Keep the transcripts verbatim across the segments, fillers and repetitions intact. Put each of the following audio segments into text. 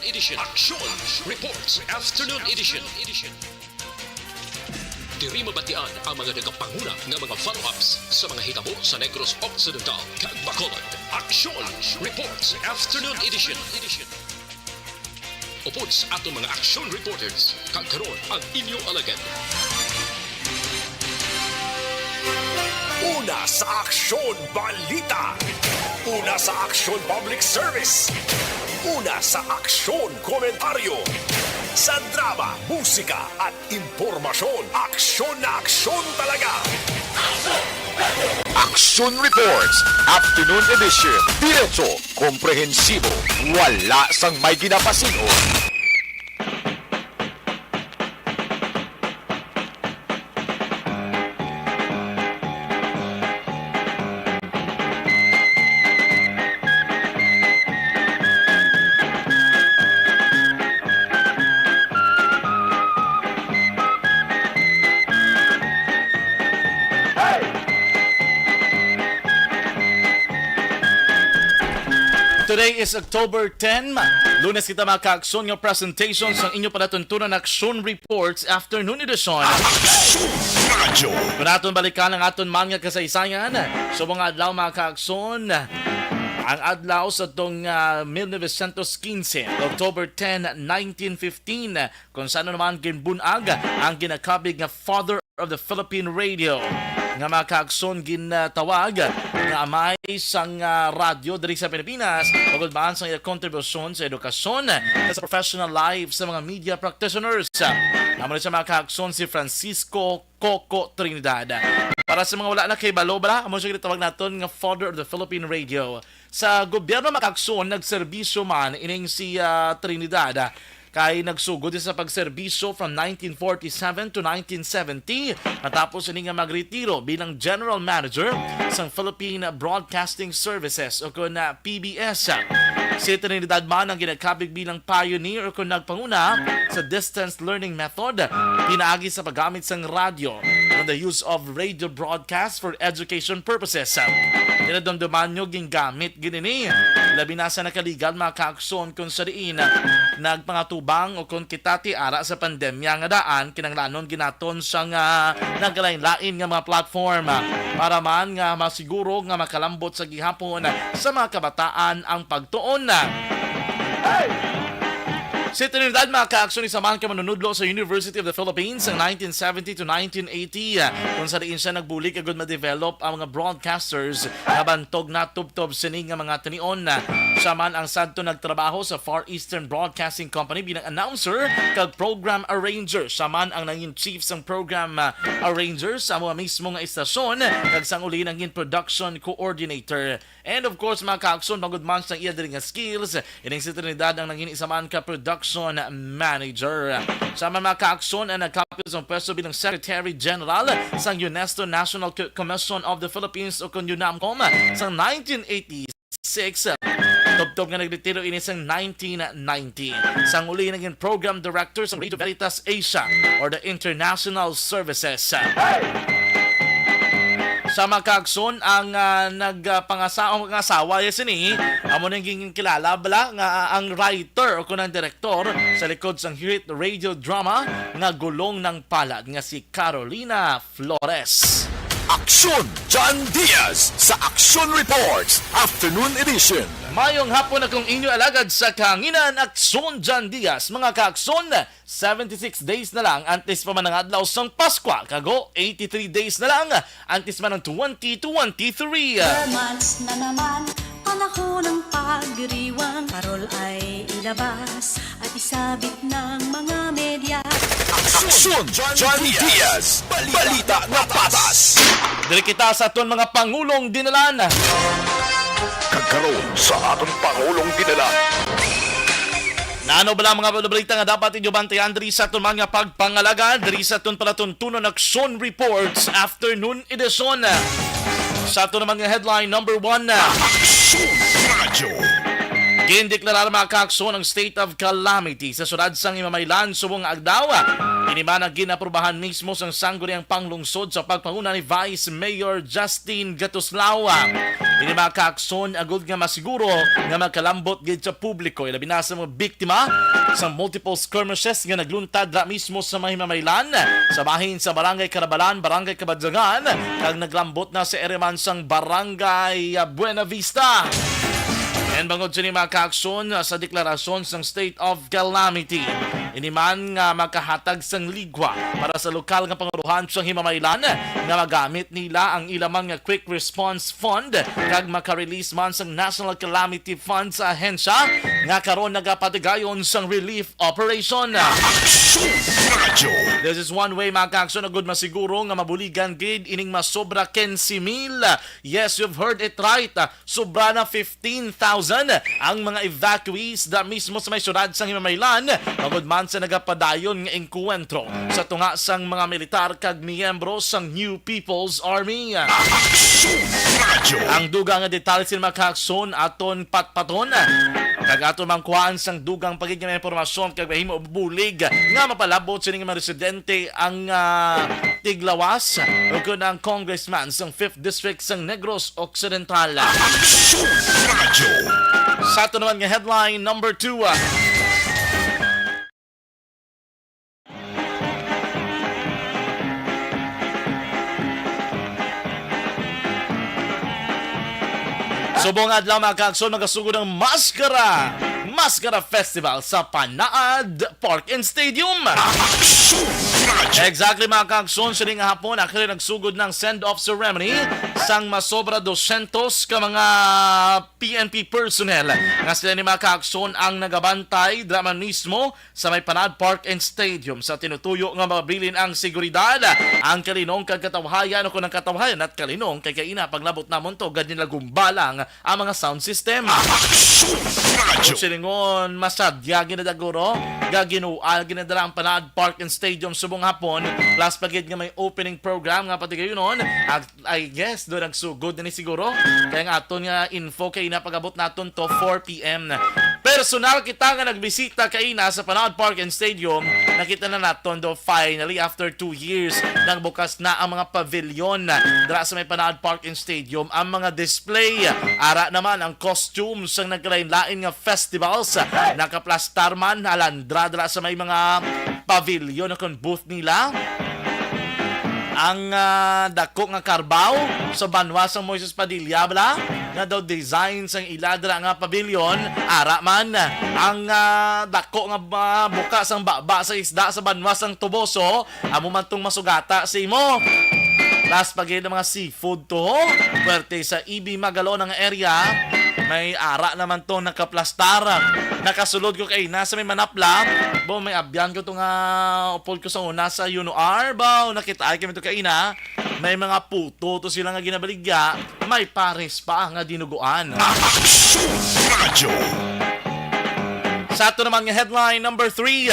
Edition. Action Reports Afternoon Edition. Diri mabatian ang mga nagapanguna nga mga follow-ups sa mga hitabo sa Negros Occidental kag Bacolod. Action Reports Afternoon Edition. Upod sa aton mga action reporters, kag karon ang inyo alagad. Una sa aksyon, balita. Una sa aksyon, public service. Una sa aksyon, komentaryo. Sa drama, musika, at impormasyon, aksyon na aksyon talaga. Action Reports, Afternoon Edition. Diretso, komprehensibo, wala sang may ginapasin-o. Today is October ten. Lunes kita, mga kaakson, nga presentation sang inyo palatuntunan Action Reports Afternoon Edition. Action Radio. Kung aton balikan ang aton man nga kasaysayan, sa mga adlaw, mga kaakson, ang adlaw sa tong ah, mil novecientos quince, October ten, nineteen fifteen, kung saan naman ginbunag ang ginakabig nga Father of the Philippine Radio, nga mga kaakson ginatawag nga amay sang ah, radyo diri sa Pilipinas, bangod man sang iyang kontribusyon sa edukasyon, sa professional life sa mga media practitioners. Amo ni sa mga kaakson si Francisco Coco Trinidad. Para sa mga wala nakahibalo, bala, amo siya ginatawag naton nga Father of the Philippine Radio. Sa gobyerno, mga kaakson, nagserbisyo man ining si ah, Trinidad, ah, kay nagsugod siya sa pagserbisyo from nineteen forty-seven to nineteen seventy, matapos ini nga magretiro bilang general manager sang Philippine Broadcasting Services, o kon ah, P B S. Si Trinidad man ang ginakabig bilang pioneer o kon nagpanguna sa distance learning method pinaagi sa paggamit sang radyo, and the use of radio broadcast for education purposes. Dinadumduman nyo, gingamit gid ini, labi na sa nakaligal, mga kaakson, kung sa diin nagpangatubang o kung kita ti ara sa pandemya nga daan, kinahanglanon gid naton sang nagalain-lain nga mga platform, ah, para man nga masiguro nga makalambot sa gihapon sa mga kabataan ang pagtuon. Si Trinidad, mga kaakson, isa man ka manunudlo sa University of the Philippines sang nineteen seventy to nineteen eighty, kung sa diin siya nagbulig agud ma-develop ang mga broadcasters nga bantog natubtob sini nga mga tinion. Siya man ang sadto nagtrabaho sa Far Eastern Broadcasting Company bilang announcer kag program arranger. Siya man ang nangin chief sang program, ah, arranger sa amo mismo nga istasyon, kag sang uli nangin production coordinator. And of course, mga kaakson, bangod man sa iya diri nga skills, ining si Trinidad ang nangin isa man ka production manager. Siya man, mga kaakson, ang nagkapit sang pwesto bilang Secretary General sang UNESCO National Co-, Commission of the Philippines, o kon UNAMCOM, sang nineteen eighty-six. Tubtob nga nagretiro ini sang nineteen ninety. Sang uli naging program director sang Radio Veritas Asia or the International Services. Sa mga kaakson, ang ah, nagpangasa-, ang asawa ya sini, amo nang ginkilala bala nga ah, ang writer o kunang direktor sa likod sang hit radio drama nga Gulong ng Palad nga si Carolina Flores. Aksyon, John Diaz sa Aksyon Reports Afternoon Edition. Mayong hapon, akong inyo alagad sa kahanginan, Aksyon John Diaz. Mga kaakson, seventy-six days na lang antes pa man ang adlaw sang Paskwa, kago eighty-three days na lang antes man ang twenty twenty-three. Four months na naman, panahon ng pagdiriwang. Parol ay ilabas at isabit ng mga media. Aksyon, John Diaz. Balita na patas. Diri kita sa aton mga pangulong dinalan. Kag karon sa aton pangulong dinalan. Nano bala mga balita nga dapat inyo bantayan diri sa aton mga pagpangalagad, diri sa aton palatuntunon Aksyon Reports Afternoon Edition? Sa aton mga headline, number one na. Aksyon Radyo. Gindeklarar, mga kaakson, ang state of calamity sa siyudad sang Himamaylan subong nga adlaw. Ini man ang ginaprubahan mismo sang Sangguniang Panglungsod sa pagpanguna ni Vice Mayor Justin Gatuslao. Ini, mga kaakson, agud nga masiguro nga makalambot gid sa publiko, ilabi na sa mga biktima sa multiple skirmishes nga nagluntad dira mismo sa may Himamaylan, sa bahin sa Barangay Carabalan, Barangay Kabadlangan, kag naglambot na sa area man sang Barangay, ah, Buena Vista. And bangod sini, mga kaakson, sa deklarasyon sang state of calamity, ini man nga makahatag sang ligwa para sa lokal nga pangulohan sang Himamaylan nga magamit nila ang ila man nga quick response fund kag maka-release man sang National Calamity Fund sa ahensya nga karon nagapatigayon sang relief operation. This is one way, mga kaakson, agud masiguro nga mabuligan gid ining masobra quince mil. Yes, you've heard it right. Sobra na fifteen thousand ang mga evacuees da mismo sa may syudad sang Himamaylan, bangod man sa nagapadayon nga engkwentro sa tunga sang mga militar kag miyembro sang New People's Army. Ang dugang nga detalye sini, mga kaakson, aton patpaton kag aton mangkuhaan sang dugang pa gid nga mga impormasyon kag mahimo bulig nga mapalabot sini nga mga residente ang, ah, tiglawas, o kon ang congressman sang Fifth District sang Negros Occidental. Sa ato naman nga headline number two, ah. Subong adlaw, mga kaakson, magasugod ang Maskara, Maskara Festival sa Panaad Park and Stadium. Exactly, mga kaakson, sining hapon, actually, nagsugod ng send-off ceremony sang masobra dosyentos ka mga P N P personnel nga sila ni, mga kaakson, ang nagabantay dira man mismo sa may Panaad Park and Stadium sa tinutuyo nga mabilin ang seguridad, ang kalinong kag katawhayan, o kung ang katawhayan at kalinong, kay kaina paglabot namon to, gad nila gumbalang ang mga sound system. Action Radio! Kung silingon, masadya ginadaguro, gaginual ginadala ang Panaad Park and Stadium subong hapon, plus pa gid nga may opening program nga patigayunon, ag-, I guess, do nagsugod na ni siguro. Kaya nga aton nga info kay napagabot naton to four p m. Personal kita nga nagbisita kaina sa Panaad Park and Stadium, nakita na naton do finally after two years nagbukas na ang mga pavilion dira sa may Panaad Park and Stadium. Ang mga display, ara naman ang costumes sang nagkalain-lain nga festivals, nakaplastar man, alandra dira sa may mga pavilion o kon booth nila. Ang, ah, dako nga karbaw sa banwa sang Moises Padilla, bala, nga daw design sang ila dira nga pavilion, ara man. Ang, ah, dako nga, ah, buka sang baba sa isda sa banwa sang Toboso, amo man tong masugata sa imo. Plus pa gid ang mga seafood to, ho. Puwerte sa E B Magalona nga area, may ara naman to nakaplastar. Nakasulod ko kay na sa may manapla. Bo, may abyan ko to nga upod ko sa una sa Yuno R. Baw, nakita ay kami to kaina. May mga puto to sila nga ginabaligya. May pares pa nga dinuguan. Action Radio! Sa ato naman nga headline number three,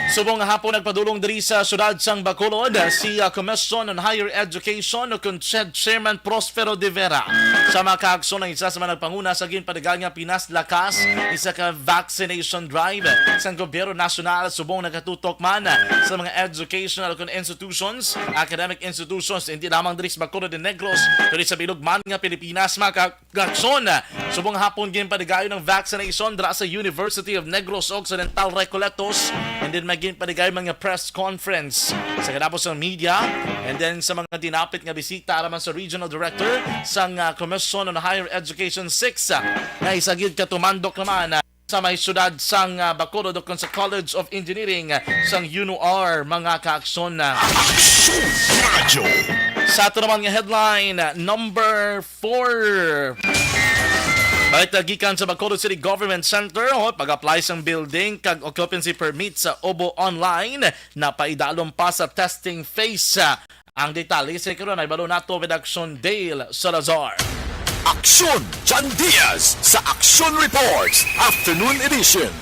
subong nga hapon nagpadulong diri sa siyudad sang Bacolod si, ah, Commission on Higher Education o kon CHED Chairman Prospero de Vera. Sa mga kaagson, ang isa sa mga nagpanguna sa ginpadagan nga Pinas Lakas, isa ka vaccination drive sang gobyerno nasyonal subong nagatutok man sa mga educational kon institutions, academic institutions, hindi lamang diri sa Bacolod de Negros, kundi sa bilog man nga Pilipinas, mga ka-, Gakson. Subong hapon ginpadigayon ang vaccination dira sa University of Negros Occidental Recoletos, and then may ginpadigayon mga press conference sa kadapos ng media, and then sa mga dinapit nga bisita naman sa Regional Director sang, ah, Commission on Higher Education six, ah, nga isa gid ka tumandok naman, ah, sa may siyudad sang, ah, Bacolod o kon sa College of Engineering, ah, sang UNOR, mga kaakson. Action Radio! Sa ato naman nga headline, ah, number four. Balita gikan sa Bacolod City Government Center, oh, pag-apply sang building kag occupancy permit sa Obo Online, napaidalom pa sa testing phase. Ang detalye sa karon ay balo nato with Action Dale Salazar. Aksyon, John Diaz sa Action Reports Afternoon Edition.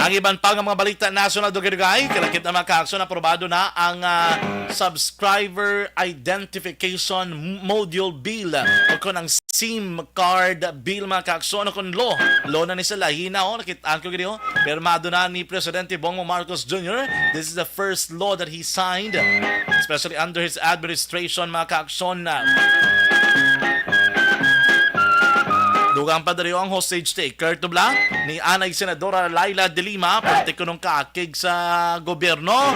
Ang iban pa nga mga balita national, dugay-dugay, kalakip na, mga kaaksyon, aprobado na ang, ah, Subscriber Identification Module Bill o kon ang SIM Card Bill, mga kaaksyon, o kon law. Law na ni sila, hinaw, nakit-an ko gid, oh. Pirmado na ni Presidente Bongbong Marcos Junior. This is the first law that he signed, especially under his administration, mga kaaksyon. Dugang pa diri ang hostage taker, tubla ni anay Senadora Leila de Lima, perti kunong kaakig sa gobyerno.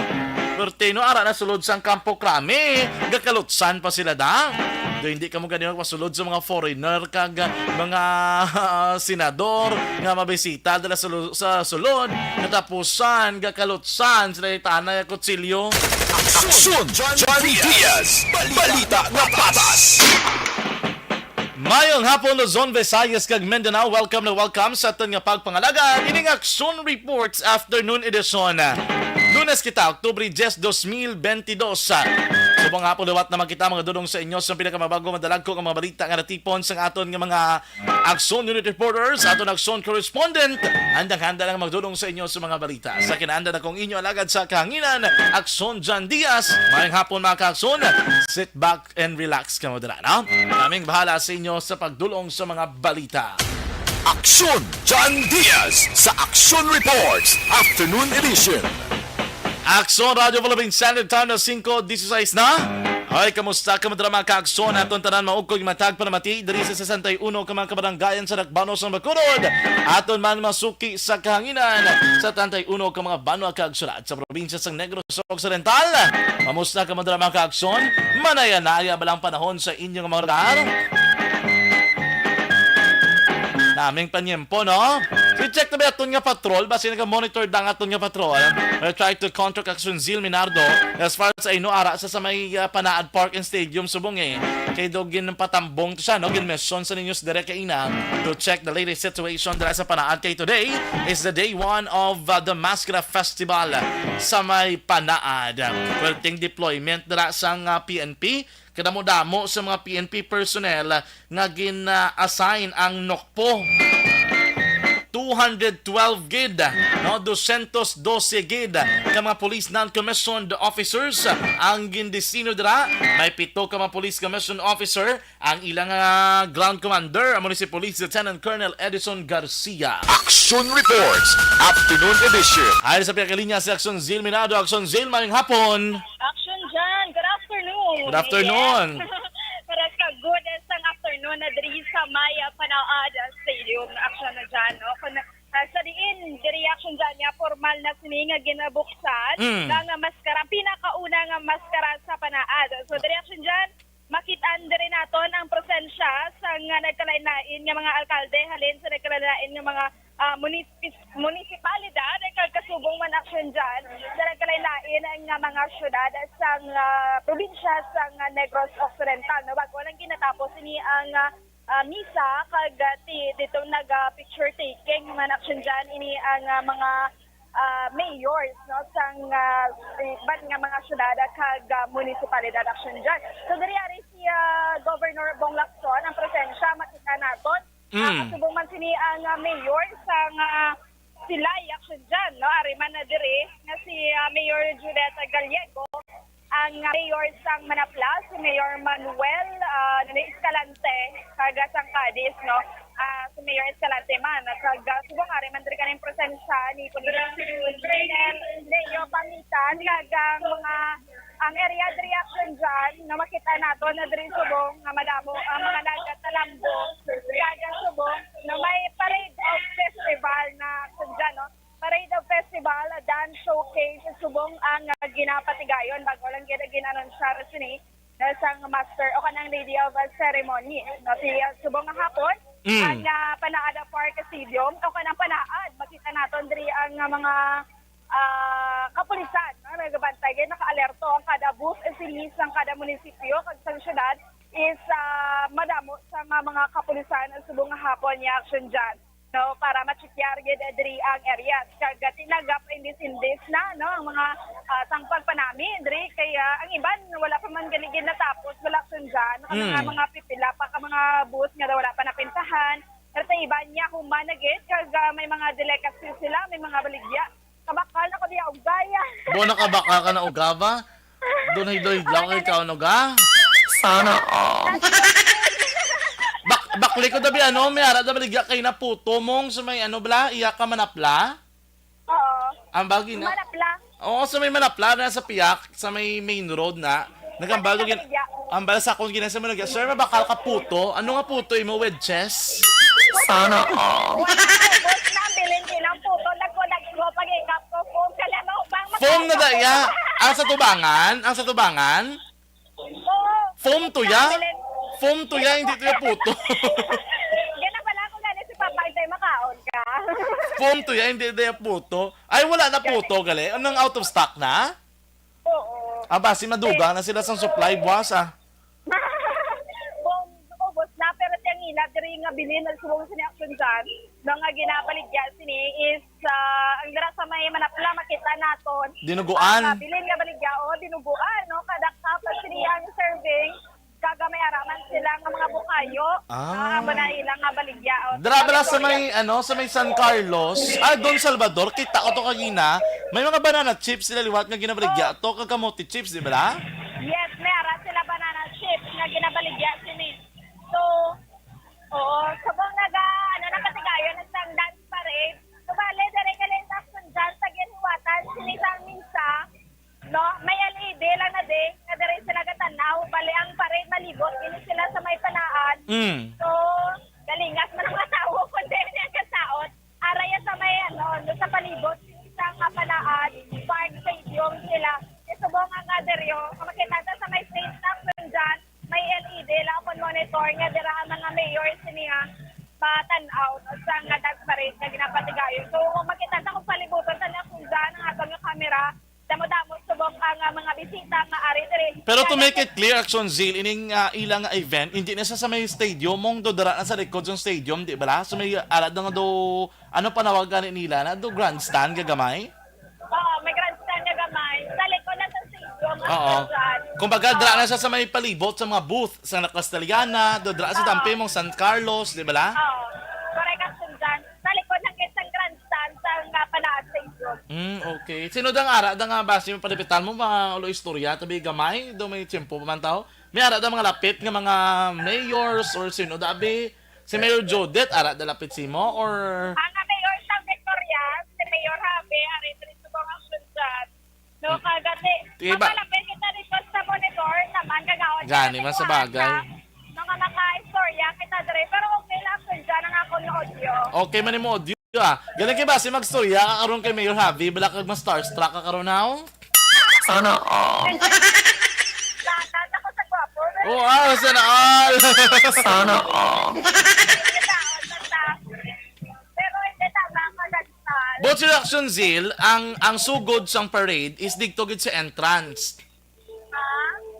Perti, no, ara na sulod sang Campo Crame, gakalutsan pa sila da. Do hindi ka mo gani magpasulod sa mga foreigner kag mga senador nga mabisita dala sa lu-, sa sulod, natapusan gakalutsan sila, itana kutsilyo. Aksyon, John Diaz. Balita nga patas. Mayong hapon, Luzon, Visayas, kag Mindanao. Welcome na welcome sa aton nga pagpangalagad ining Aksyon Reports Afternoon Edition. Lunes kita, Oktubre diyes, dos mil benti dos. Subong hapon liwat na magkita, mga dudong, sa inyo sa pinakamabago, madalagko nga mga balita nga natipon sang aton nga mga Aksyon Unit Reporters, aton Aksyon Correspondent. Handang-handa lang magdulong sa inyo sa mga balita. Sa kinaandan, akong inyo alagad sa kahanginan, Aksyon John Diaz. Mayong hapon, mga kaaksyon. Sit back and relax kamo dira, no? Kaming bahala sa inyo sa pagdulong sa mga balita. Aksyon John Diaz sa Aksyon Reports Afternoon Edition. Aksyon Radio Philippine Standard Time na singko disisais na. Ay, kamusta kamo dira, mga kaaksyon? Aton tanan maugkog matag panamati diri sa sesenta y uno ka mga kabaranggayan sa Dakbanos sang Bacolod. Aton man masuki sa kahanginan sa setenta y uno ka mga banwa kag syudad sa probinsya sang Negros Occidental. Kamusta kamo dira, mga kaaksyon? Manaya-naya ba lang panahon sa inyong mga lugar? Naming panyempo, no? I-check na ba aton nga patrol? Basi naga-monitor da ang aton nga patrol. We'll try to contact Aksyon Zil Minardo as far as I know, ara sa, sa may, ah, Panaad Park and Stadium subong, eh. Kay do ginpatambong to siya, no? Ginmission sa ninyos dire kaina to check the latest situation dira sa Panaad. Kay today is the day one of, uh, the Maskara Festival sa may Panaad. Perting deployment dira sang, uh, P N P. Kadamo-damo sa mga P N P personnel nga gin-assign ang NOCPO. Two hundred twelve gid, no, dosyentos dose gid ka mga police non-commissioned officers ang gindesino dira. May pito ka mga police commissioned officer, ang ilang, ah, ground commander amo ni si Police Lieutenant Colonel Edison Garcia. Action Reports, Afternoon Edition. Ay, sa pinakalinya si Action Zil Minado. Action Zil, mayong hapon. Action John, good afternoon. Good afternoon. Yes. Para ka good sang afternoon na diri sa may, ah, Panaad Stadium. Action na dyan, no? Kung, ah, sa diin, diri, Action John, nga formal na sini nga ginabuksan Mm. nga, nga maskara, pinakauna nga maskara sa Panaad. So, diri, Action John, makit-an diri naton ang presensya sang, ah, nagkalain-lain nga mga alkalde halin sa nagkalain-lain nga mga, ah, munisipis-, munisipalidad, kag kasubong man, Action John, sa nagkalain-lain nga mga syudad sang, ah, probinsya sang, ah, Negros Occidental. No, bag-o lang ginatapos ini ang, ah, ah, misa, kag, ah, ti-, dito naga-picture taking man, Action John, ini ang, ah, mga, ah, mayors, no, sang, ah, iban nga mga syudad kag, ah, munisipalidad, Action John. So, diri ari si, ah, Governor Bong Lacson, ang presensya, makita naton. Ah, Mm. kasubong man sini ang, ah, mayor sang, ah, Silay, Action John, no? Ari man na diri nga si, ah, Mayor Julieta Gallego, ang, ah, mayor sang Manaplas, si Mayor Manuel, ah, ano ni, Escalante, kag sang Cadiz, no? Ah, si Mayor Escalante man, kag, ah, subong ari man diri kaning presensya ni Police Colonel Leo Pangitan, kag ang mga, ang area diri, Action John, nga makita nato na diri subong nga madamo ang mga nagatalambo, kag subong na may parade of festival na, Action John, no? Parade of Festival, dance showcase, subong ang, ah, ginapatigayon. Bag-o lang gid gin-anunsar sini na sang master o kanang lady of, ah, ceremony. No, si, ah, subong nga hapon, Mm. ang, ah, Panaad Park Stadium o kanang Panaad, makita naton diri ang, ah, mga, ah, kapulisan, no, nagabantay. Kaya naka-alerto ang kada booth, eh, sini sang kada munisipyo kag sang syudad is, ah, madamo sa mga, mga kapulisan subong nga hapon ni, Action John. No, para ma-check-an gid diri ang areas. Kag tinagap indis-indis na, no, ang mga, ah, sang pagpanami diri, kay ang iban wala pa man gani gid natapos, wala, Action John. Ang mga, Mm. mga pipila pa ka mga booth nga wala pa napintahan. Pero iba niya human na gid, kag, ah, may mga delicacy sila, may mga baligya. Kabakal na ko diya og gaya. Do nakabaka ka na ugaba? Do na hidlo-hidlaw kay ka, ano ga? Sana all. Bak bakli ko dabi, ano, may ara da baligya kay na puto mong sa may, ano, bala, iya ka manapla? Oo. Ang bagi na. Manapla. Oo, sa may manapla na sa piyak, sa may main road na. Nagambal ko gin Baligya. Ambal sa akong ginasa mo nagya, "Sir, mabakal ka puto? Ano nga puto imo, wedges?" Sana all. Wala na, ubos na, bilin din ang puto. Nagko-, nagko, pag-ikap ko, foam ka lang, maubang Foam na da iya. Ang sa tubangan, ang sa tubangan, Oo. foam to ya. Foam to ya, hindi to ya puto. Gana pala ako gani si Papa, hindi makaon ka. Foam to ya, hindi to ya puto. Ay, wala na puto, gali. Anong out of stock na? Oo. Ah, basi madugang na sila sang supply buwas, ah. Kung ubos na, pero tiyang ila, diri nga bilin, nagsubong sa ni Action John, no, nga ginabaligya sini is, ah, ang dira sa may manapla, makita naton. Dinuguan. Ah, bilin nga baligya, o, dinuguan, no, kada cup, sini ang serving, kaga may araman sila nga mga bukayo. Ah. Ah, amo na ila nga baligya, o. Dira bala sa may, ano, sa may San Carlos, ah, Don Salvador, kita ko to kagina. May mga banana chips sila liwat nga ginabaligya to, kag kamote chips, di bala? Yes, may ara sila banana chips nga ginabaligya sini. So, oo, subong naga, ano, nakatigayon na sang dance parade. So, bale, dire gali sa Action John, sa ginhiwatan, sini sa misa, no? May L E D lang na di, nga dire sila gatanaw. Bale, ang parade malibot, ini sila sa may panaad. Mm. So, galingas man ang mga tawo, kung dire niya kasaot. Araya sa may, ano, no, sa palibot, sa nga panaad, park stadium sila. Subong nga nga diryo, kung makita ta sa may stage na Action John, may L E D lang akong monitor nga dira ang mga mayor siniya matan-aw, no, sa nga dance parade nga ginapatigayon. So, kung makita ta kung palibutan sa niya kung dyan ang ato nga camera, damo-damo subong ang, ah, mga bisita nga ari diri. Pero to make it clear, Action Zil, ining, ah, ila nga event, hindi na siya sa may stadium, mong do dira na sa likod sa stadium, di bala? So may ara do nga do, ano panawag gani nila na do, grandstand nga gamay? Oo, may grandstand nga gamay. Sa likod na sa stadium, Oo. Action John. Kumbaga, dira na siya sa may palibot sa mga booth sa Castellana, do dira sa tampi mong San Carlos, di bala? Oo. Correct, Action John. Sa likod ng isang grandstand sa nga panaad stadium. Mm, okay. Sino dang ara da nga basi mo palipitan mo mga ulo istorya tabi gamay do may tiyempo pa man tao? May ara da mga lapit nga mga mayors or sino dabi? Si Mayor Judith ara da lapit simo or Ang, ah, mayor sa Victoria, si Mayor Javi, ari diri subong Action John. No, kagati. Iba. Mapalapit kita dito sa monitor naman, kagaon. Gani man sa bagay. Mga maka-istorya kita diri, pero okay lang, Action John, ang akong audio. Okay man mo audio, ah. Galing kay basi magstorya ka karon kay Mayor Javi, bala kag ma-starstruck ka karon now? Sana all. Lahat ako sa gwapo. Oh, ah, sana all. Sana all. Basta, basta. Pero hindi tama ang magagtan. But your Action Zil, ang ang sugod sang parade is didto gid sa entrance.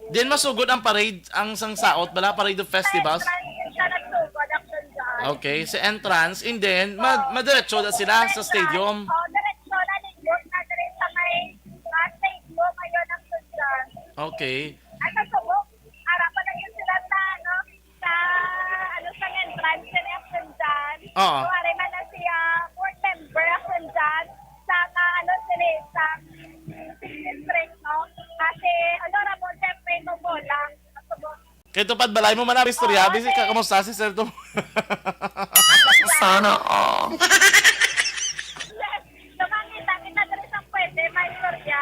Din masugod ang parade, ang sang saot bala, Parade of Festivals. Sa nagsugod, Action John. Okay, sa entrance, and then ma madiretso na sila sa stadium. Oh, diretso na ninyo na diri sa may, ah, stadium ngayon, Action John. Okay. At sa subok, ara pa na yun sila sa, ano, sa, ano, sa entrance ni Action John. Oo. So, ari man na siya, board member, Action John, sa, ah, ano, sini, sa sixth district, no? Kasi, ano, Ramon, siyempre, ito po lang. Sa subok. Kay tupad balay mo man ang istorya, bisi ka, kamusta si Sir to? Sana all. Yes. So, makita kita diri sa pwede, may istorya.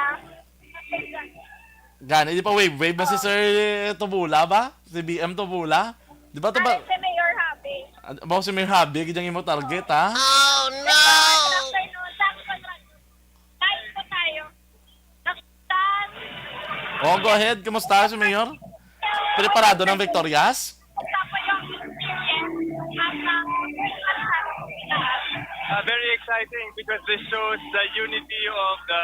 Gani, di pa wave-wave ba si Sir Tubula ba? Si B M Tubula? Di ba to ba? Ay, si Mayor Javi. Ba si Mayor Javi, gid ang imo target, ha? Good afternoon. Thanks for, live po tayo. Naktan. Oh, go ahead. Kumusta si Mayor? Preparado ng Victorias? Kumusta po yung experience? At, ah, Uh, very exciting because this shows the unity of the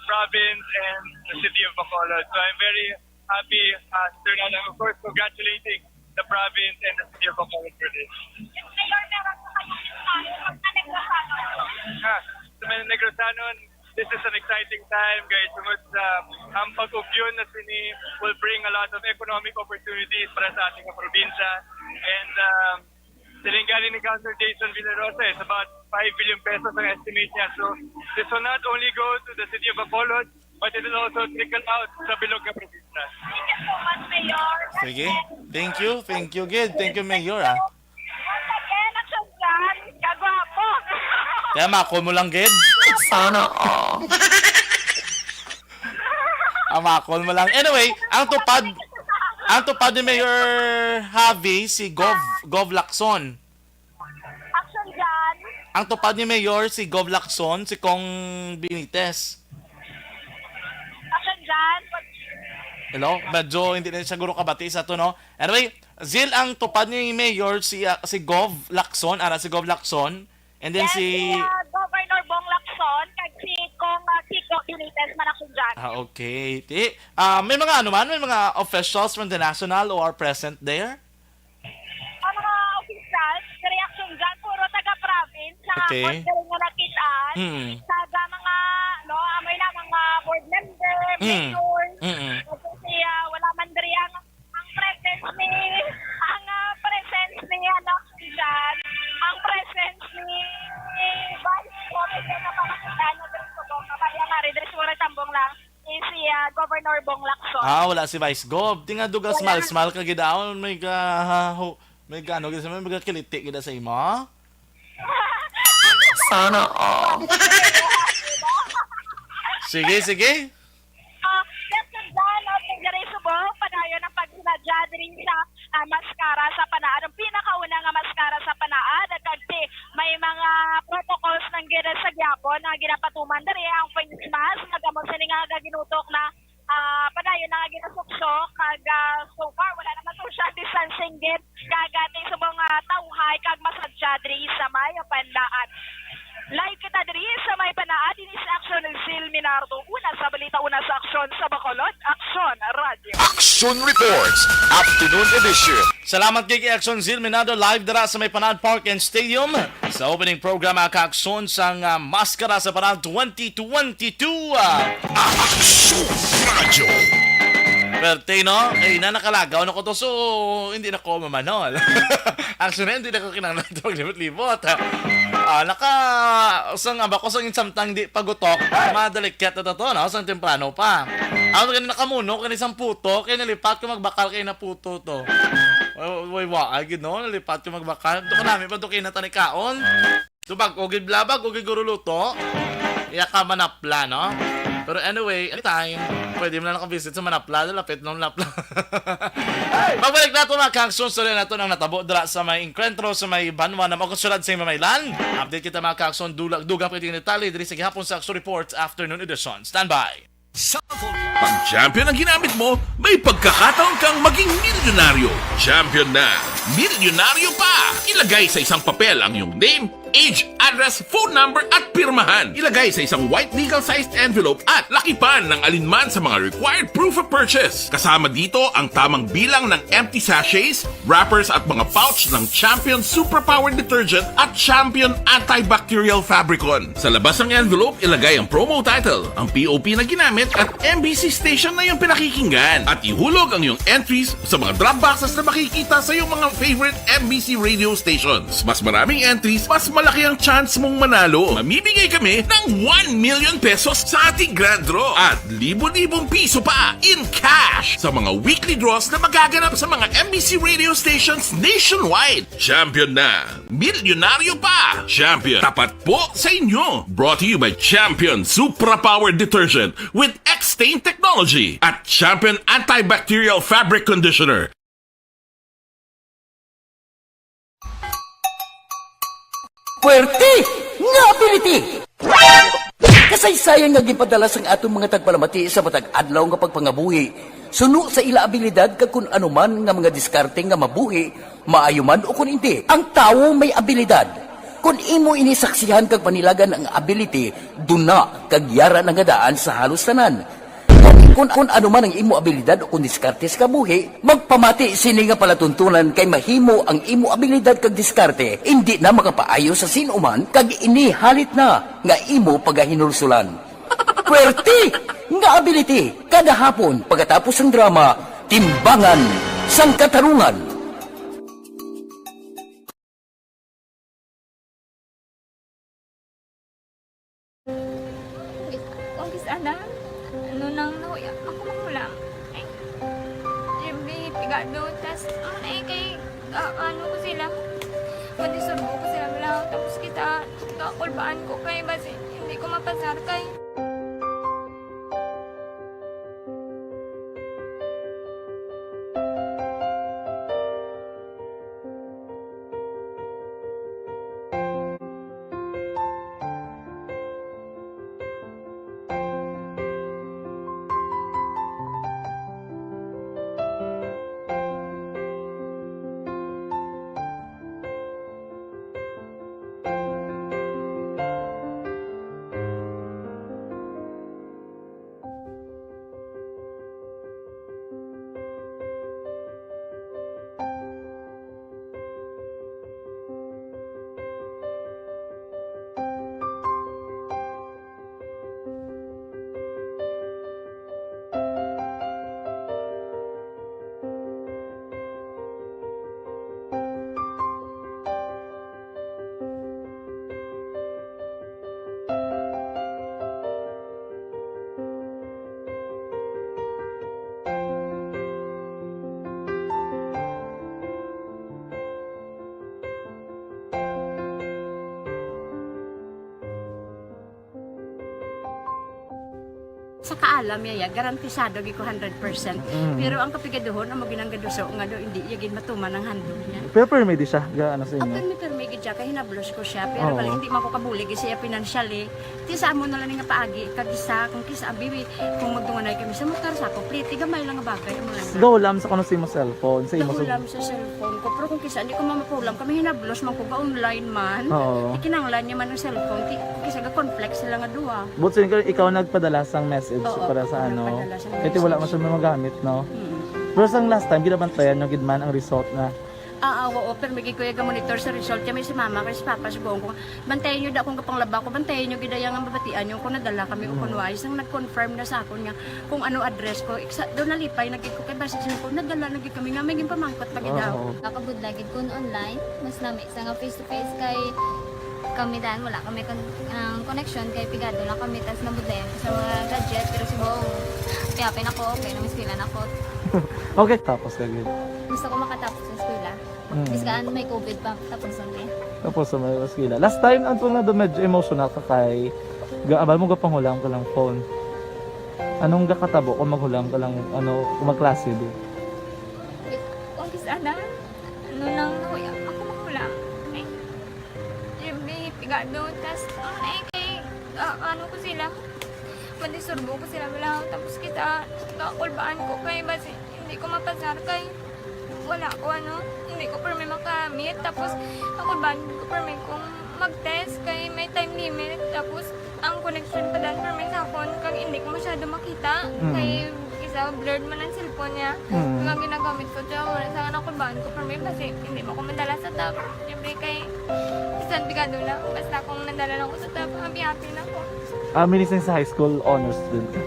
province and the city of Bacolod. So I'm very happy, uh, Sir Nana, of course, congratulating the province and the city of Bacolod for this. Mayor, meron po kayong mensahe sa mga Negrosanon? Ah, sa mga Negrosanon, this is an exciting time, guys. Tungod sa ang pag-ugyon na sini will bring a lot of economic opportunities para sa ating probinsya. And um, Siling galing ni Councilor Jason Villarosa, it's about five billion pesos ang estimate niya. So, this will not only go to the city of Bacolod, but it will also trickle out sa bilog nga probinsya. Thank you so much, Mayor. Sige. Thank you. Thank you, gid. Thank you, Mayor, ah. Once again, Action John, kagwapo. Kaya makon mo lang, gid. Sana all. Ah, makon mo lang. Anyway, ang tupad, ang tupad ni Mayor Javi, si Gov, Gov Lacson. Action John. Ang tupad ni Mayor, si Gov Lacson, si Cong Benitez. Action John. Hello? Medyo hindi na siguro kabati sa to, no? Anyway, Zil, ang tupad ni Mayor, si, ah, si Gov Lacson, ara si Gov Lacson, and then Yes, si si, ah, Governor Bong Lacson, kag si Cong, ah, Kiko Benitez man, Action John. Ah, okay. Ti, ah, may mga ano man, may mga officials from the national who are present there? Ang mga officials, reaction dyan, puro taga-province sa Okay. Pagdali nga nakitaan. Mm. Sa ga mga, no, amoy na mga board member, Mm. mayor, Mm-mm. kasi siya, wala man diri ang, ang presence ni, ang, ah, presence ni, ano, dyan, ang presence ni Vice Governor na pamakitaan na diri sa Bong, kabaya nga rin, diri sa Tambong lang. Eh, si, ah, Governor Bong Lacson. Ah, wala si Vice Gov. Tinga duga Wala. Smile-smile ka gid daw. May ka, ha, ho, may ka, ano, gid sa may, may kakiliti gid sa imo. Sana all. Sige, sige. Ah, yes, sir, John, no, kung diri subong, padayon ang pagsinadya diri sa ah, maskara sa panaad. Ang pinakauna nga maskara sa panaad, kag ti-, may mga protocols nang gid sa gihapon nga ginapatuman diri ang face mask, nga gamot sini nga gaginutok na, ah, padayon na nga ginasuksok, kag, ah, so far, wala naman social distancing gid, kag, ah, ti subong, ah, tawhay, kag masadya diri sa may panaad. Live kita diri sa may panaad, ini si Action Zil Minardo. Una sa balita, una sa aksyon sa Bacolod, Action Radio. Action Reports, Afternoon Edition. Salamat kay Action Zil Minardo, live dira sa may Panaad Park and Stadium sa opening program, mga kaaksyon, sang, ah, Maskara sa Panaad twenty twenty-two, ah. Action Radio. Perte, no? Kay na nakalagaw na ko to, so hindi na ko mamanol. Actually, hindi na ko kinahanglan ito maglibot-libot, ha? Ah, naka, sang aba ko, sang insamtang di pagutok, madalikyat na to, no? Sang temprano pa. Ako gani nakamuno, kani sang puto, kay nalipat ko magbakal kay naputo to. Way, way, waay gid, no? Nalipat ko magbakal. Ito ka namin pa, ito kayo natanikaon. Ito bag-o gid blabag, o gid guro luto. Iya ka manapla, no? Pero anyway, anytime, pwede mo na nakabisit sa manapla, lapit nung lapla. Magbalik na ito, mga kangson, sa nato nang natabo dira sa may engkwentro sa may banwa na makusulad sa Mamaylan. Update kita, mga kangson, dula-, dugang pwede ni Tali, diri sa gihapon sa Action Reports Afternoon Edition. Standby. Pag Champion ang ginamit mo, may pagkakataon kang maging milyonaryo. Champion na, milyonaryo pa! Ilagay sa isang papel ang iyong name, age, address, phone number, at pirmahan. Ilagay sa isang white legal-sized envelope at lakipan ng alinman sa mga required proof of purchase. Kasama dito ang tamang bilang ng empty sachets, wrappers, at mga pouch ng Champion Superpower Detergent at Champion Antibacterial Fabricon. Sa labas ng envelope, ilagay ang promo title, ang P O P na ginamit, at M B C station na iyong pinakikinggan. At ihulog ang iyong entries sa mga drop boxes na makikita sa iyong mga favorite M B C radio stations. Mas maraming entries, mas malaki ang chance mong manalo. Mamimigay kami ng one million pesos sa ating grand draw at libo-libong piso pa in cash sa mga weekly draws na magaganap sa mga M B C radio stations nationwide. Champion na! Milyonaryo pa! Champion, tapat po sa inyo! Brought to you by Champion Supra Power Detergent with X-Stain Technology at Champion Antibacterial Fabric Conditioner. Puwerte nga ability! Kasaysayan nga ginpadala sang aton mga tagpalamati sa matag adlaw nga pagpangabuhi, suno sa ila abilidad kag kun ano man nga mga diskarte nga mabuhi, maayo man o kun indi. Ang tawo may abilidad. Kun imo ini saksihan kag panilagan ang ability, duna kag yara na nga daan sa halos tanan. Kun, kun, kun ano man ang imo abilidad o kun diskarte sa kabuhi, magpamati sini nga palatuntunan kay mahimo ang imo abilidad kag diskarte indi na makapaayo sa sin-o man kag ini halit na nga imo pagahinulsulan. Puwerte nga ability kada hapon pagkatapos sang drama, Timbangan sang Katarungan. Ano, tas, ano na eh, kay, ah, ano ko sila, madisturbo ko sila lang. Tapos kita, kakulbaan ko kay, basi, hindi ko mapasar kay. Sa kaalam niya, ya, garantisado gid ko hundred percent. Mm. Pero ang kapigaduhon, amo ginang gaduso nga do, hindi iya gid matuman ang handog niya. Pero permi di siya, ga, ano sa inyo? Permi, permi gid siya, kay hinablos ko siya. Pero Oo. Bali, hindi man ko kabulig siya financially. Ti sa amo na lang nga paagi, kag isa, kung kisa, bibi, kung magdunganay kami sa motor, sa ako, pliti, gamay lang nga bagay, amo lang. Gahulam sa kuno sa imo cellphone, sa imo Gahulam sa cellphone ko, pero kung kisa, hindi ko mamapulam, kami hinablos man ko, ga-online man. Oo. Di kinahanglan niya man ang cellphone, ti, kisa ga-conflict sila nga duha. But so, ikaw, ikaw nagpadala sang message Oo, para sa ako ano? Nagpadala sang Kasi wala message. Man siya magamit, no? Mm. Pero sang last time, ginabantayan nyo gid man ang result na? Ah, ah, oo, pero may gid ko iya ga-monitor sa result. Kami si mama, kay si papa, si buong ko. Bantayan nyo da kung kapanglaba ko, bantayan nyo gid iya nga mabatian nyo kung nadala kami o Mm. kung wala. Isang nag-confirm na sa akon nga kung ano address ko. Iksa, doon nalipay na gid ko kay basi siya ko, nadala na gid kami nga may ginpamangkot pa gid Oo, daw. Oo. Nakabudlay gid kun online, mas nami sa nga face to face kay kami dan wala kami kon-, ang connection kay pigado lang kami tas nabudlayan ko sa mga gadget pero si Bong, kaya pa nako, okay, nang eskwela na ko. Okay, tapos ka gid. Gusto ko makatapos sa eskwela. Mm. Biskan may covid pa, tapos ang eh. Tapos sa may eskwela. Last time, ang tunga do medyo emotional ka kay ga-, abal mo gapanghulam ka lang phone. Anong gakatabo kung maghulam ka lang, ano, kung magklase di? Kung kis-, ana, ano lang, nahuya, ako maghulam. Ay, Jimmy, pigado, tas, ang eh, kay, ah, ano ko sila, madisturbo ko sila, wala, tapos kita, kakulbaan ko kay, basi, hindi ko mapasar kay, wala ko, ano, hindi ko permi makamit, tapos, kakulbaan ko permi kung mag-test kay may time limit, tapos, ang connection pa dan permi sa akon, kag hindi ko masyado makita, Mm. kay, isa, blurred man ang cellphone niya, Mm. kag ang ginagamit ko, siya, wala sa kakulbaan ko permi, basi, hindi mo ko madala sa top. Siyempre kay bisan pigado lang, basta kung nadala lang ko sa top, happy-happy na ko. Ah, minising sa high school honors student ka?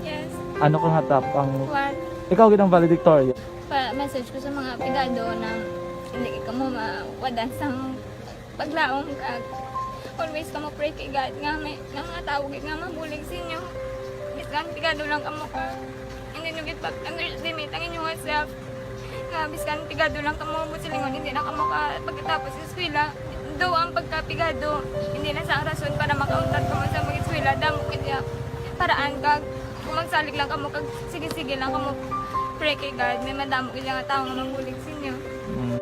Yes. Ano ka nga top ang One. Ikaw gid ang valedictorian? Pa-message ko sa mga pigado na hindi ka mo mawadan sang paglaom kag always ka mo pray kay God nga may nga mga tao gid nga mabulig sa inyo. Bisan pigado lang kamo ka, hindi nyo gid pag-underestimate ang inyong self. Nga biskan pigado lang kamo mo silingon, hindi na kamo ka pagkatapos sa eskwela. Though ang pagkapigado, hindi na sa rason para makauntat kamo sa mag-eskwela, damo gid iya paraan kag kung magsalig lang kamo kag sige-sige lang kamo pray kay God, may madamo gid nga tawo nga mabulig sa inyo. Mm.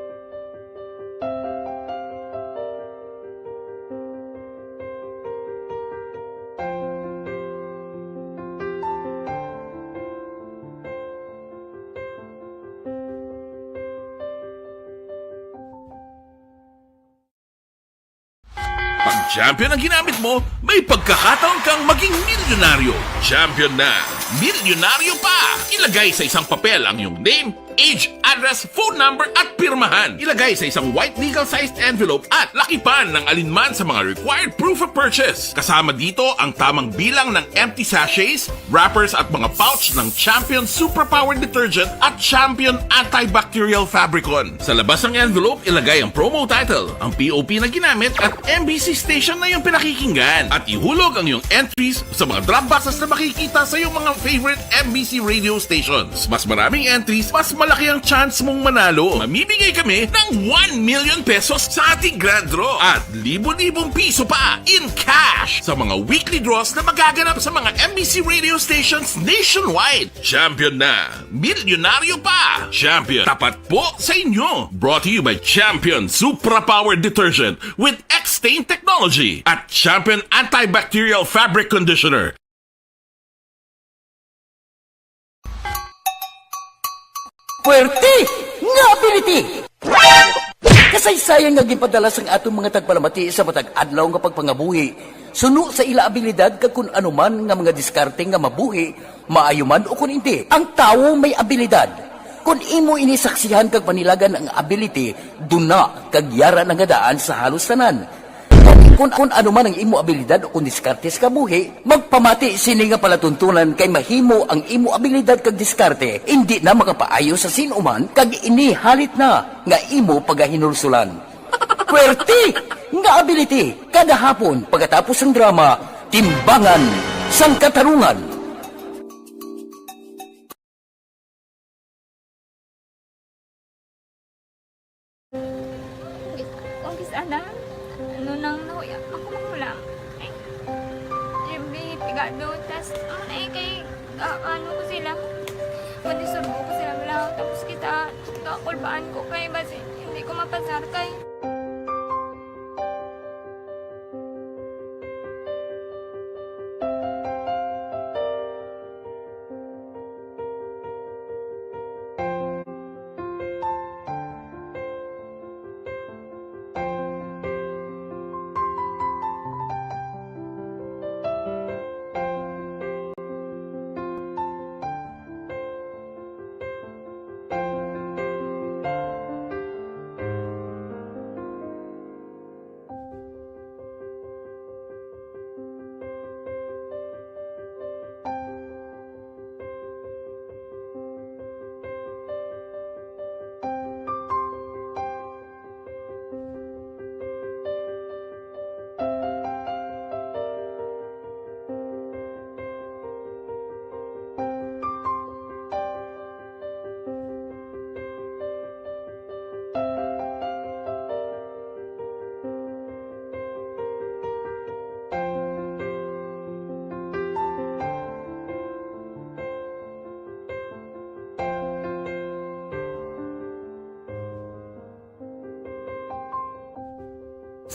Pag champion ang ginamit mo, may pagkakataon kang maging milyonaryo. Champion na, milyonaryo pa! Ilagay sa isang papel ang iyong name, age, address, phone number, at pirmahan. Ilagay sa isang white legal-sized envelope at lakipan ng alinman sa mga required proof of purchase. Kasama dito ang tamang bilang ng empty sachets, wrappers at mga pouch ng Champion Superpower Detergent at Champion Antibacterial Fabricon. Sa labas ng envelope, ilagay ang promo title, ang P O P na ginamit at M B C station na iyong pinakikinggan. At ihulog ang iyong entries sa mga drop boxes na makikita sa iyong mga favorite M B C radio stations. Mas maraming entries, mas Malaki ang chance mong manalo. Mamimigay kami ng one million pesos sa ating grand draw at libo-libong piso pa in cash sa mga weekly draws na magaganap sa mga M B C radio stations nationwide. Champion na! Milyonaryo pa! Champion, tapat po sa inyo! Brought to you by Champion Supra Power Detergent with X-Stain Technology at Champion Antibacterial Fabric Conditioner. Puwerte nga ability! Kasaysayan nga ginpadala sang aton mga tagpalamati sa matag adlaw nga pagpangabuhi, suno sa ila abilidad kag kun ano man nga mga diskarte nga mabuhi, maayo man o kun indi. Ang tawo may abilidad. Kun imo ini saksihan kag panilagan ang ability, duna kag yara na nga daan sa halos tanan. Gani, kun, kun ano man ang imo abilidad o kun diskarte sa kabuhi, magpamati sini nga palatuntunan, kay mahimo ang imo abilidad kag diskarte indi na makapaayo sa sin-o man, kag ini halit na nga imo pagahinulsulan. Puwerte nga ability, kada hapon pagkatapos sang drama, Timbangan sang Katarungan. Kung kis-a na, ano nang nahuya, ako magulang. Ay, Jimmy, pigado, tas, ano na eh, kay, ah, ano ko sila, madisurbo ko sila, wala, tapos kita, kakulbaan ko kay, basi, hindi ko mapasar kay.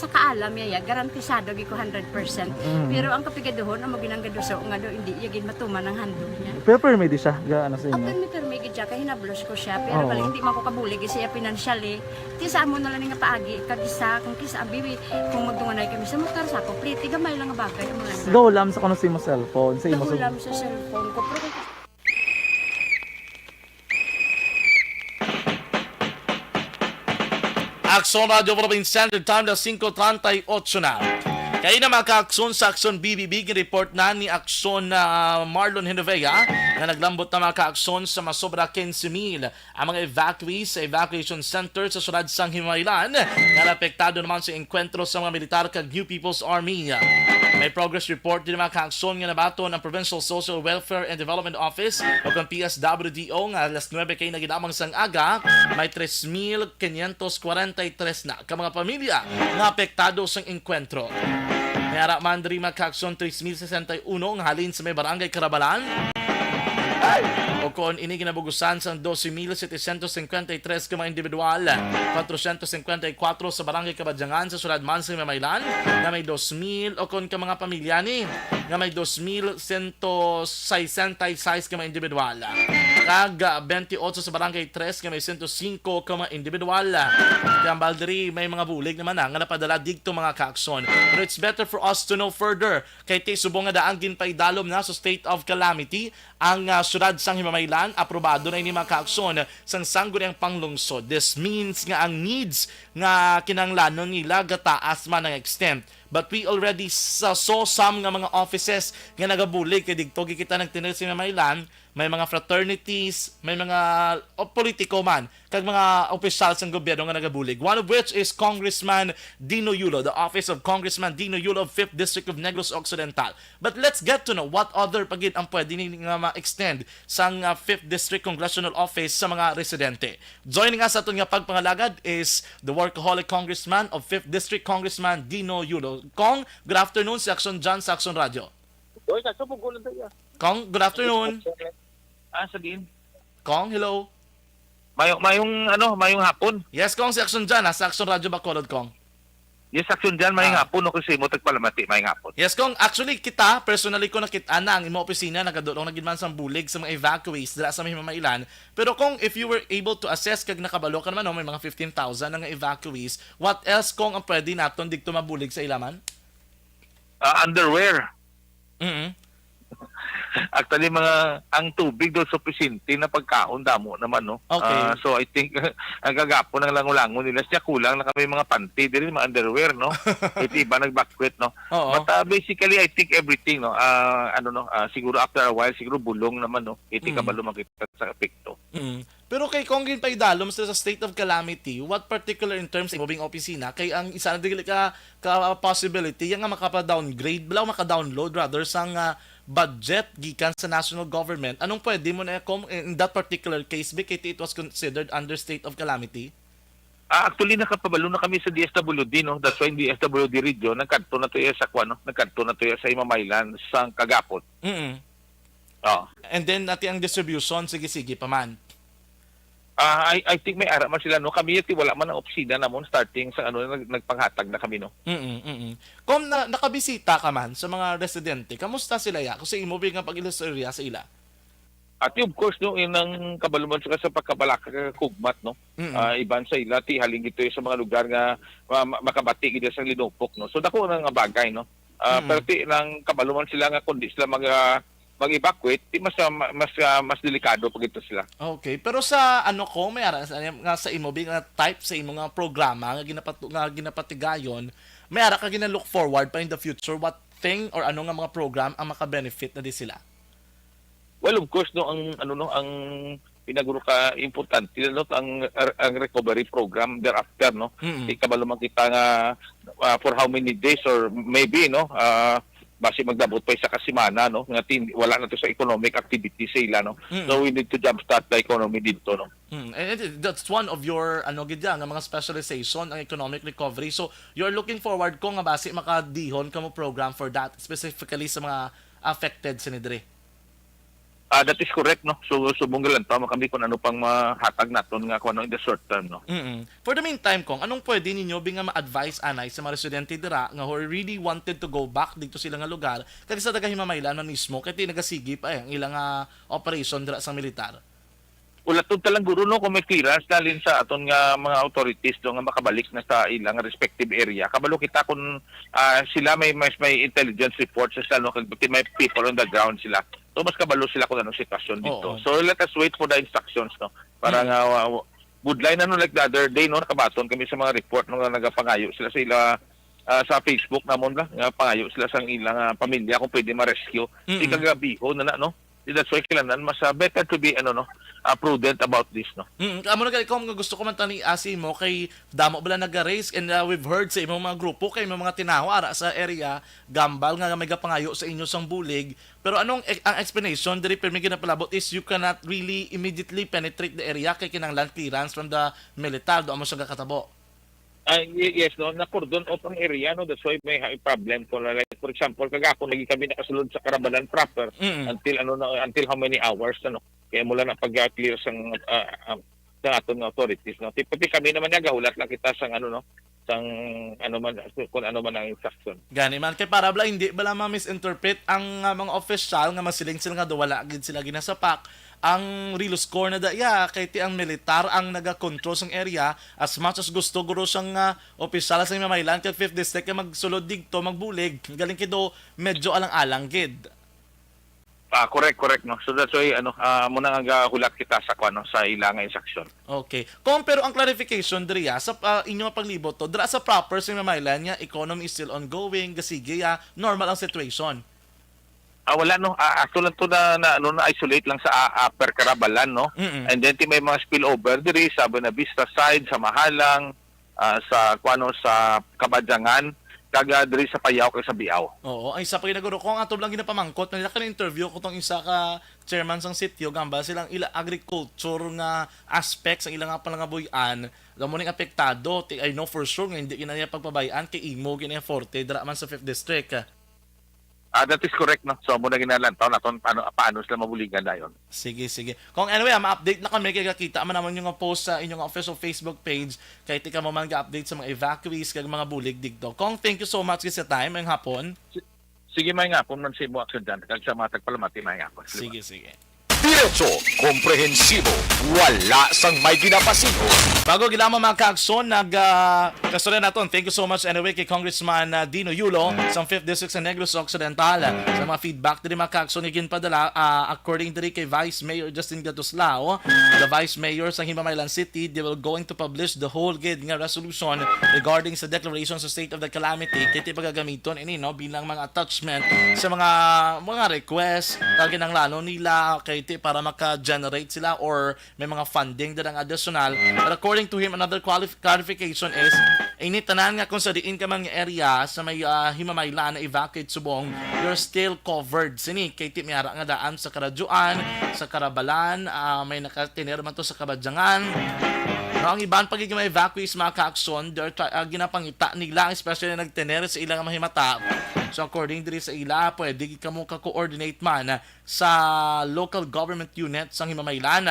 Sa kaalam niya, ya, garantisado gid ko hundred percent. Mm. Pero ang kapigaduhon, amo gid ang gaduso nga do, hindi iya gid matuman ang handog niya. Pero permi di siya, ga, ano sa inyo? Permi, permi gid siya, kay hinablos ko siya. Pero Oo. balik, hindi man ko kabulig siya financially. Ti sa amo na lang nga paagi, kag isa, kung kisa, abi, kung magdunganay kami sa motor, sa ako, pliti, gamay lang nga bagay, amo lang. Go, lam sa kuno sa imo cellphone, sa imo Go, lam sa cellphone ko. Pero kung Aksyon Radio Philippine Standard Time na singko treinta y ocho na. Kay na, mga kaaksyon, sa Aksyon B B B, report na ni Aksyon na Marlon Genovea nga naglambot na, mga kaaksyon, sa masobra quince mil ang mga evacuees sa evacuation center sa syudad sang Himaylan nga naapektado naman sa engkwentro sa mga militar kag New People's Army. May progress report din, mga kaaksyon, nga nabaton ang Provincial Social Welfare and Development Office o kang P S W D O nga alas nuebe kay na ginamang sang aga, may tres mil quinientos cuarenta y tres na ka mga pamilya nga apektado sang engkwentro. May ara man diri, mga kaaksyon, tres mil sesenta y uno nga halin sa may Barangay Carabalan. O kon ini ginabugusan sang doce mil setecientos cincuenta y tres ka mga individual, cuatrocientos cincuenta y cuatro sa Barangay Kabadyangan sa Syudad man sa Mamaylan, nga may dos mil o kon ka mga pamilya ni, nga may dos mil sesenta y seis ka mga individual. Kag, ah, twenty-eight sa Barangay Tres nga may sento singko ka mga individual. Kambal diri may mga bulig naman na nga napadala digto, mga kaaksyon. Pero it's better for us to know further. Kay ti subong nga daang ginpaidalom na sa state of calamity ang, ah, syudad sang Himamaylan, aprobado na ini, mga kaaksyon, sang Sangguniang Panglungsod. This means nga ang needs nga kinahanglanon nila gataas man ang extent. But we already sa-, saw some nga mga offices nga nagabulig kay digto gikita nagtinir sa Mamaylan, may mga fraternities, may mga, o, politiko man, kag mga opisyal sang gobyerno nga nagabulig. One of which is Congressman Dino Yulo, the office of Congressman Dino Yulo of fifth District of Negros Occidental. But let's get to know what other pa gid ang pwede ni nga ma-extend sang, ah, fifth District Congressional Office sa mga residente. Joining us aton nga pagpangalagad is the workaholic congressman of fifth District, Congressman Dino Yulo. Kong, good afternoon, si Action John sa Action Radio. Oy, kaso po gulo tayo. Kong, good afternoon. Ah, sa diin? Kong, hello. Mayong, mayong, ano, mayong hapon. Yes, Kong, si Action John, ah, sa Action Radio Bacolod, Kong. Yes, Action John, mayong Ah. hapon. Ako si mo tagpalamati, mayong hapon. Yes, Kong. Actually, kita, personally ko nakita na ang imo opisina, nagadulong na gid man sang bulig sa mga evacuees dira sa may Mamaylan. Pero kung if you were able to assess, kag nakabalo ka naman, no, may mga fifteen thousand na nga evacuees, what else, Kong, ang pwede naton digto mabulig sa ila man? Ah, underwear. Mm. Actually, mga, ang tubig daw sufficiente na pagkaon, damo naman, no? Okay. Ah, so, I think, ang kagapon ang lango-lango nila. Siya kulang na kami mga panty, diri mga underwear, no? Iti iba nagbakwit, no? Oo. But, ah, basically, I think everything, no? Ah, ano, no? Ah, siguro after a while, siguro bulong naman, no? Iti Mm. kabalo makita sa epekto. Mm. Pero kay kung ginpaidalom sa, sa state of calamity, what particular in terms imo bing opisina? Kay ang isa na dili ka, ka possibility, yan nga makapa-downgrade, bala, maka-download rather sang, ah, budget gikan sa national government. Anong pwede mo na kung in that particular case, bi, kay it was considered under state of calamity? Ah, actually, nakapabalo na kami sa D S W D, no? That's why in D S W D region, nagkadto na to iya sa, kuwan, no? Nagkadto na to iya sa Himamaylan, sa kagapon. Mm. Oh. And then, ati ang distribution, sige-sige pa man. Ah, I, I think may ara man sila, no? Kami, ati, wala man ang opisina namon starting sa, ano, nag-, nagpanghatag na kami, no? Mm, mm. Kung na, nakabisita ka man sa mga residente, kamusta sila ya? Kasi imo bi nga pag-ilustorya sa ila? Ati, of course, no, inang kabaluman sila sa pagkabalaka kag kugmat, no? Mm. Ah, iban sa ila, ti, halin gito sa mga lugar nga ma-, ma-, makabati gid sa linupok, no? So, dako na nga bagay, no? Ah, Mm. pero ti, nang kabaluman sila nga kundi sila mag, ah, mag-evacuate, ti mas, ah, ma-, mas, ah, mas delikado pa gito sila. Okay, pero sa ano ko, may ara sa, nga sa imo bi nga type sa imo nga programa nga ginapatu-, nga ginapatigayon, may ara ka gina-look forward pa in the future, what thing or ano nga mga program ang maka-benefit na di sila? Well, of course, no, ang, ano, no, ang pinaguro ka importante, no, ang, ang recovery program thereafter, no. Mm. Di kabalo man kita nga, ah, for how many days or maybe, no, ah, basi magdabot pa isa ka semana, no, nga tin-, wala na to sa economic activity sa ila, no. Mm. So we need to jumpstart the economy dito, no. Mm. And it, that's one of your, ano, gid yan, nga mga specialization, ang economic recovery. So you're looking forward ko nga basi makadihon kamo program for that, specifically sa mga affected sini diri. Ah, that is correct, no? So, subong lang ta kami kung ano pang mahatag naton nga kung ano in the short term, no? Mm-mm. For the meantime, Kong, anong pwede ninyo bi nga ma-advise anay sa mga residente dira nga who really wanted to go back dito sila nga lugar, kag sa taga Himamaylan man mismo, kay ti nagasigi pa eh, ang ilang, ah, operation dira sa militar? Ulaton ta lang guro, no, kung may clearance nalin sa aton nga mga authorities do nga makabalik na sa ilang respective area. Kabalo kita kung, ah, sila may, mas may intelligence reports sila, no, kag may people on the ground sila. So, mas kabalo sila kung anong sitwasyon dito. Oo. So, let us wait for the instructions, no? Para Mm. nga, wa-, wa-, budlay na, no, like the other day, no, nakabaton kami sa mga report, no, nga nagapangayo sila sa ila, ah, sa Facebook namon ba, nga pangayo sila sa ilang, ah, pamilya kung pwede ma-rescue. Mm. Di kagabiho na na, no? That's why kailangan mas, ah, better to be, ano, no, ah, prudent about this, no? Mm, amo na gali, Kong, nga gusto ko man tani asi mo kay damo bala naga-raise and, ah, we've heard sa imong mga grupo kay may mga tinawo ara sa area, Gambal, nga may gapangayo sa inyo sang bulig. Pero anong e-, ang explanation diri pirmi ginapalabot is you cannot really immediately penetrate the area kay kinahanglan clearance from the militar, do amo siya gakatabo. Ah, y-, yes, no, na-cordon off ang area, no, that's why may ha-, problem ko na, like, for example, kagapon lagi kami nakasulod sa Carabalan proper Mm. until, ano na, until how many hours, ano, kaya mula na pag-clear sang, ah, ah, sa aton nga authorities, no. Ti-, pati kami naman nagahulat lang kita sang, ano, no, sang, ano man, kung ano man ang instruction. Gani man, kay para bala hindi bala ma-misinterpret ang, ah, mga opisyal nga masiling sila nga daw wala gid sila ginasapak. Ang real score na da iya kay ti ang militar ang nagakontrol sang area, as much as gusto guro sang, ah, opisyal sa Himamaylan kag fifth District nga magsulod digto, magbulig, galing kay do medyo alang-alang gid. Ah, correct, correct, no. So that's why, ano, ah, mo na nga hulat kita sa, kuwan, no, sa ila nga instruction. Okay. Kung pero ang clarification diri, ah, sa ah, inyo nga panglibot to, dira sa proper sa Himamaylan nga economy is still ongoing, gasige, ah, normal ang situation. Ah, wala, no. Ah, ato lang to na, na, ano, na isolate lang sa ah, Upper Carabalan, no. Mm-mm. And then ti may mga spillover diri sa Buenavista side, sa Mahalang, ah, sa, kuwan, no, sa Cabadyangan, kag ah, diri sa Payao kag sa Biao. Oo, ay sa paginaguro ko ang ato lang ginapamangkot, nila kan interview ko tong isa ka chairman sang sitio, gamba silang ila agriculture nga aspects ang ila nga palangabuy-an, alam mo ning apektado, ti I know for sure nga hindi ginaya pagpabayaan kay imo ginaforte dira man sa fifth district. Ah, that is correct, no. So mo na ginalantaw naton paano paano sila mabuligan dayon. Sige, sige. Kung anyway, ah, ma-update na kami kay kakita man naman yung post sa inyong official Facebook page kay tika mo man ga-update sa mga evacuees kag mga bulig digto. Kong, thank you so much sa time ngayong hapon. Sige, may nga kung man sa imo action dyan, kag sa mga tagpalamati, may nga kung Sige, sige. Diretso, komprehensibo, wala sang may ginapasinho. Bago gilamang mga kaagson, nag uh, kastorya naton. Thank you so much anyway kay Congressman uh, Dino Yulo sa fifth District sa Negros Occidental. Sa mga feedback diri mga kaagson nga ginpadala, uh, according diri kay Vice Mayor Justin Gatuslao, the Vice Mayor sa Himamaylan City, they will going to publish the whole gid nga resolution regarding sa declaration sa state of the calamity. Kay ti pagagamiton ini, no, bilang mga attachment sa mga mga request, kag kinahanglanon nila kay ti para maka-generate sila or may mga funding dira nga additional. But according to him, another qualif- clarification is, ini tanan nga kung sa diin ka man nga area sa may ah, Himamaylan na evacuate subong, you're still covered sini kay ti may ara nga daan sa Karadyoan, sa Karabalan, ah, may nakatener man to sa Kabadyangan. No, ang iban pa gid nga mga evacuees, mga kaagson, they're try- ah, ginapangita nila, especially na nagtener sa ilang mahimata. So according diri sa ila, pwede gid kamo ka-coordinate man sa local government unit sang Himamaylan.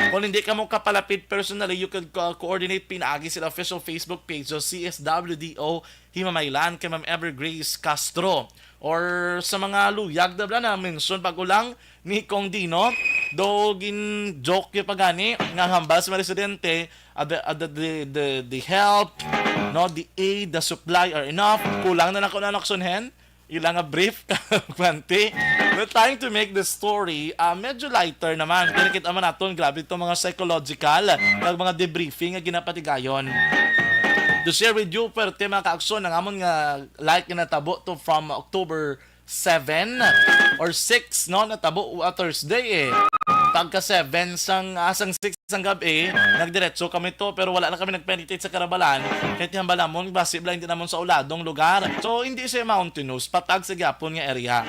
Kung hindi kamo kapalapit personally, you can co- coordinate pinaagi sila official Facebook page sa C S W D O Himamaylan kay Ma'am Evergrace Castro. Or sa mga luyag na bala na mention bago lang ni Kong Dino, do gin joke yung pagani nga hambal sa mga residente, ah, the, ah, the, the, the, the help, no, the aid, the supply are enough. Kulang na lang ko na naksunhen. Ila nga brief, panty. We're trying to make the story ah, medyo lighter naman. Pero kita man naton, grabe itong mga psychological kag mga debriefing nga ginapatigayon. To share with you, perte mga kaagson, ang amon nga like nga natabo to from October seven or six, no? Natabo uh, Thursday eh. Pagka seven sang, ah, sang six sang gabi, nagdiretso kami to, pero wala na kami nagpenetrate sa Karabalan. Kay ti hambal namon, basi bala hindi namon sa uladong lugar. So, hindi siya mountainous, patag sa gyapon nga area.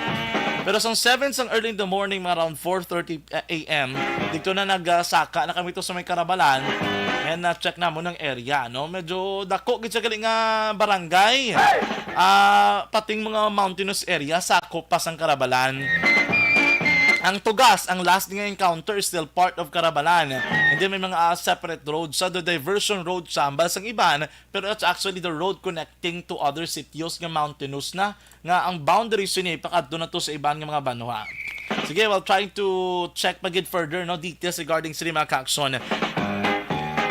Pero sang seven sang early in the morning, mga around four thirty a m, dito na nagsaka na kami to sa may Karabalan. And na-check namon ang area, no? Medyo dako gid siya gali nga barangay. Ah, pating mga mountainous area, sakop pa sang Karabalan. Ang Tugas, ang last nga encounter, is still part of Karabalan. And then may mga ah, separate road sa the diversion road sa hambal sang iban, pero it's actually the road connecting to other sitios nga mountainous na, nga ang boundary sini pakadto na to sa iban nga mga banwa. Sige, while trying to check pa gid further, no, details regarding sini, mga kaagson.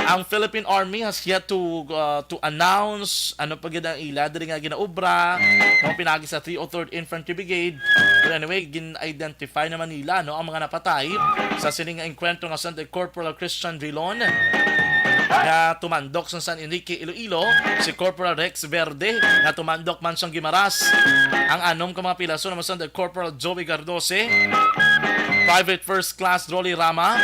Ang Philippine Army has yet to uh, to announce ano pa gid ang ila diri nga ginaobra, no, pinaagi sa three oh third Infantry Brigade. But anyway, gin-identify naman nila, no, ang mga napatay sa sini nga engkwentro nga Sunday Corporal Christian Drilon nga tumandok sa San Enrique, Iloilo, si Corporal Rex Verde nga tumandok man sang Guimaras. Ang anom ka mga pilason naman sa Corporal Joey Gardose, Private First Class Rolly Rama,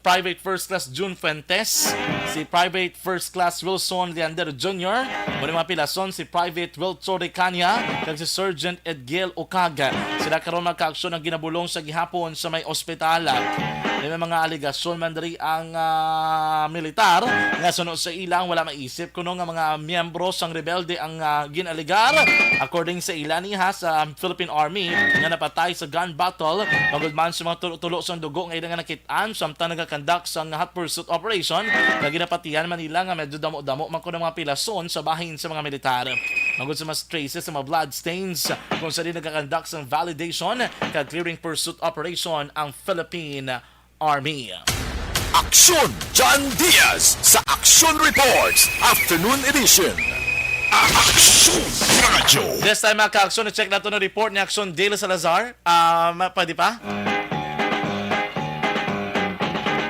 Private First Class June Fuentes, si Private First Class Wilson Leander Junior, muna mga pilason si Private Wiltor Recania, kag si Sergeant Edgiel Ucag. Sila karon magkaaksyon ang ginabulong sa gihapon sa may ospital. May mga aligasyon man diri ang ah, militar nga suno sa ilang wala maisip kuno nga mga miyembro sang rebelde ang ah, ginaligar. According sa ila niha sa Philippine Army nga napatay sa gun battle, magud man sa mga tulo-tulo sang dugo nga ila nga nakit-an samtang nagakandak sang hot pursuit operation, nga ginapatihan man nila nga medyo damo-damo man kuno mga pilason sa bahin sa mga militar. Magud sa mas traces sa mga blood stains kung sa di nagakandak sang validation kag clearing pursuit operation ang Philippine Army. Aksyon John Diaz sa Aksyon Reports Afternoon Edition. Aksyon Radyo. This time, mga ka-aksyon, check nato na report ni Aksyon Dale Salazar. Um, pwede pa?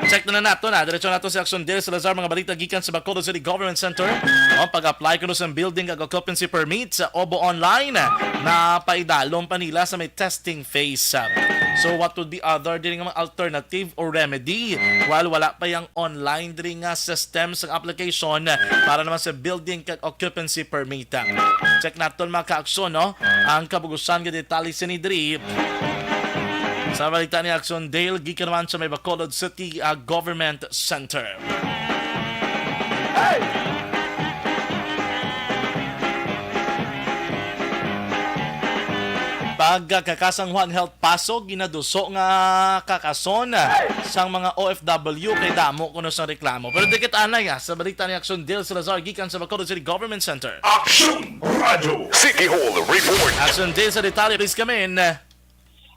Check na nato na. Diretso nato si Aksyon Dale Salazar, mga balita gikan sa Bacolod City Government Center. Ang pag-apply kuno sa building kag occupancy permit sa Obo Online na paidalom pa nila sa may testing phase. So, what would be other diri nga mga alternative or remedy while wala pa yang online diri nga system sa application para naman sa building kag occupancy permit? Check naton, mga ka-aksyon, no? Ang kabugusan nga detalye sini diri sa balita ni Aksyon Dale gikan naman sa may Bacolod City, ah, Government Center. Pagkakasang One Health Pasog, ginaduso nga kakason sang mga O F W kay damo kuno sang reklamo. Pero dikit anay, ah, sa balita ni Aksyon Dale Salazar gikan sa Bacolod City Government Center. Aksyon Radyo City Hall Report. Aksyon Dale sa detalye, please come in.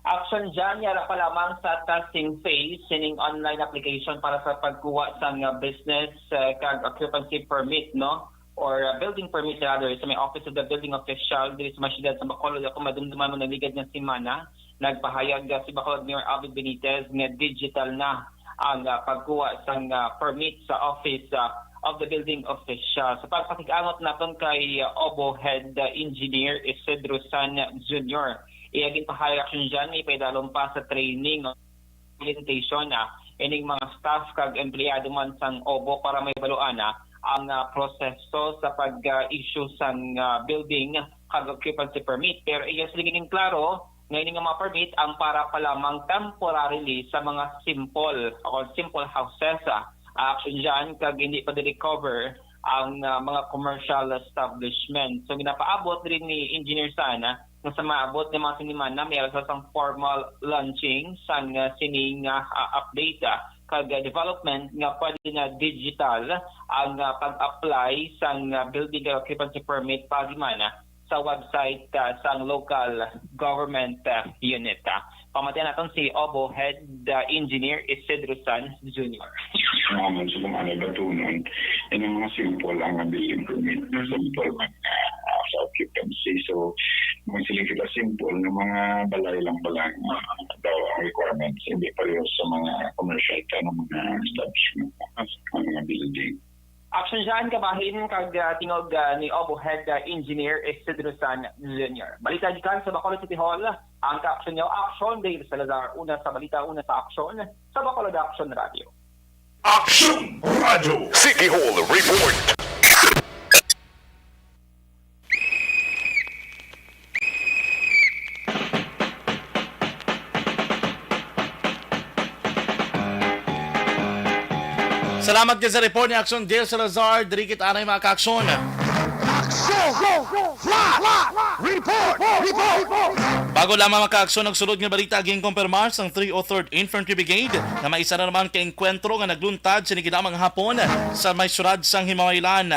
Action dyan, yara pa lamang sa testing phase sining online application para sa pagkuha sang, uh, business, uh, kag occupancy permit, no? Or, uh, building permit, rather, sa may Office of the Building Official diri sa may siyudad sa Bacolod. Ako madumduman mo, naligad nga semana, nagpahayag, uh, si Bacolod Mayor Abby Benitez nga digital na ang, uh, pagkuha sang, uh, permit sa Office, uh, of the Building Official. Sa pagpakig-angot naton kay, uh, Obo Head, uh, Engineer Isidro San Junior, iya ginpahayag siya dyan, ipaidalom pa sa training, orientation, ah, ining mga staff kag empleyado man sang Obo para mahibaluan, ah, ang, ah, proseso sa pag, ah, issue sang, ah, building kag occupancy permit. Pero iya siling ining klaro nga ini nga mga permit ang para pa lamang temporarily sa mga simple o simple houses, ah, action dyan, kag hindi pa diri cover ang, ah, mga commercial establishment. So, ginapaabot diri ni Engineer San, ah, nga sa maabot nga mga sinimana, may alsa sang formal launching sang, ah, sining, ah, ah, update, ah, kag, ah, development nga pwede na digital ang, ah, pag-apply sang, ah, building occupancy permit pa man, ah, sa website, ah, sang local government, ah, unit, ah. Pamatian naton si Obo Head, ah, Engineer Isidro San Junior. Mga man sa mga nagatunon, yan ang mga simple ang building permit. Mhm. Simple man nga, ah, sa occupancy. So, mga siling kita simple nga mga balay lang pala nga daw ang requirements, hindi pareho sa mga commercial ka ng mga establishment, mga, mga building. Action dyan, kabahin, kag, ah, tingog, ah, ni Obo Head, ah, Engineer Isidro San Junior. Balita gikan sa Bacolod City Hall, ang kaaksyon niyo, Action Dale Salazar, una sa balita, una sa aksyon, sa Bacolod Action Radio. Action Radio City Hall Report. Salamat gid sa report ni Aksyon Dale Salazar. Diri kita anay, mga ka-aksyon. Aksyon! Fla! Fla! Report! Report! Bago lamang, mga ka-aksyon, ang sulod nga balita, ginkumpirmar sang three oh third Infantry Brigade nga may isa na naman ka engkwentro nga nagluntad sini gid lamang hapon sa may siyudad sang Himamaylan,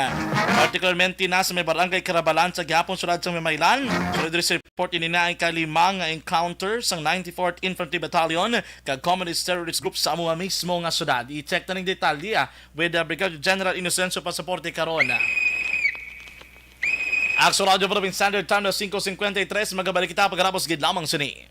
particularmente na sa may Barangay Carabalan sa gihapon siyudad sang Himamaylan. Pero diri sa report, ini na ang kalima nga encounter sang ninety-fourth Infantry Battalion kag Communist Terrorist Group sa amo mismo nga siyudad. I-check ta ning detalye, ah, with, uh, Brigadier General Inocencio Pasaporte karon. Aksyon Radio Philippine Standard Time na singko singkwenta y tres. Magabalik kita pagkatapos gid lamang sini.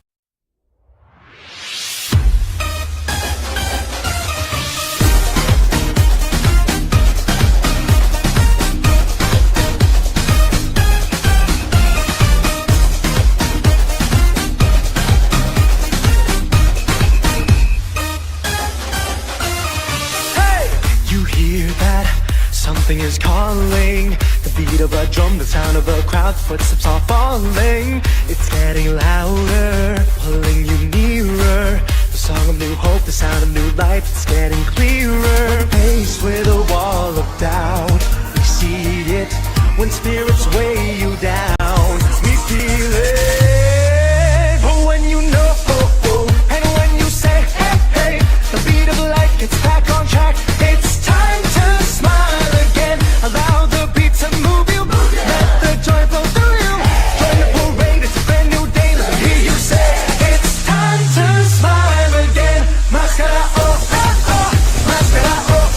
Hey! You hear that? Something is calling. The beat of a drum, the sound of a crowd, footsteps are falling. It's getting louder, pulling you nearer. The song of new hope, the sound of new life, it's getting clearer. Faced with a wall of doubt, we see it when spirits weigh you down. We feel it. But when you know, and when you say, "Hey, hey," the beat of life gets back on track. It's time to smile again. Allow the beat to move you. Let the joy flow through you. Join the parade, it's a brand new day. Let me hear you say, "It's time to smile again." Maskara, oh, oh, oh. Maskara, oh,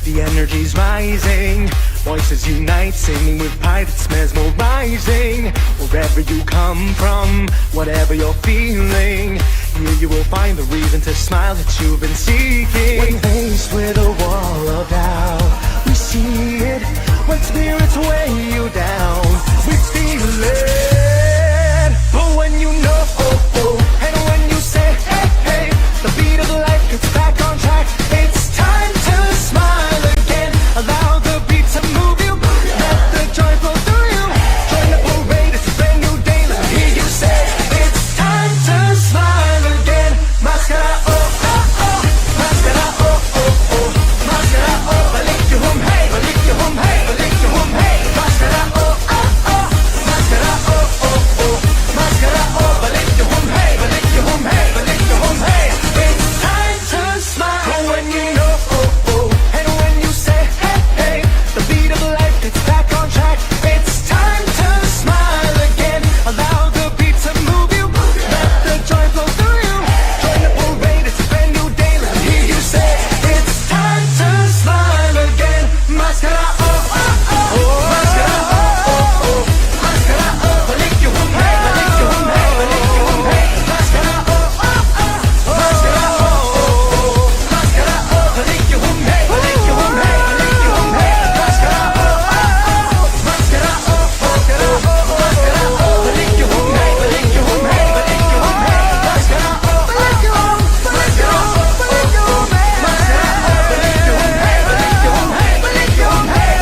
The energy's rising, voices unite, singing with pride, it's mesmerizing. Wherever you come from, whatever you're feeling, here you will find the reason to smile that you've been seeking. When faced with a wall of doubt, we see it. When spirits weigh you down, we feel it. But when you know, oh, oh, and when you say, hey, hey, the beat of life gets back on track. It's time to smile again. Allow the beat to move you. Let the joy flow through you. Join the parade, it's a brand new day. Let me hear you say, it's time to smile again. Maskara, oh, oh, oh. Maskara, oh, oh, oh. Maskara, oh, balik yung hey, balik yung hey, balik yung hey. Maskara, oh, oh, oh. Maskara, oh, oh, oh. Maskara, oh, balik yung hey, balik yung hey, balik yung hey. It's time to smile. When you know, oh, oh, and when you say, hey, hey, the beat of life gets back on track. It's time to smile again. Allow the beat to move you. Let the joy flow through you. Join the parade, it's a brand new day. Let me hear you say, it's time to smile again. Maskara, oh, oh, oh. Maskara, oh, oh, oh. Maskara, oh, balik yung hey, balik yung hey, balik yung hey. Maskara, oh, oh, oh. Maskara, oh, oh, oh. Maskara, oh, balik yung hey, balik yung hey, balik yung hey. Maskara, oh, oh, oh. Maskara, oh, oh, oh. Maskara, oh, balik yung hey, balik yung hey, balik yung hey. Maskara, oh, oh, oh. Maskara, oh, oh, oh. Maskara, oh, balik yung hey, balik yung hey, balik yung hey.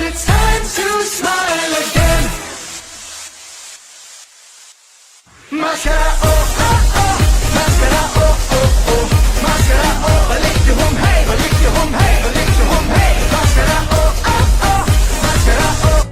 It's time to smile again. Maskara, oh, oh, oh. Maskara, oh, oh, oh. Maskara, oh, balik yung hey, balik yung hey, balik yung hey. Maskara, oh, oh, oh. Maskara, oh.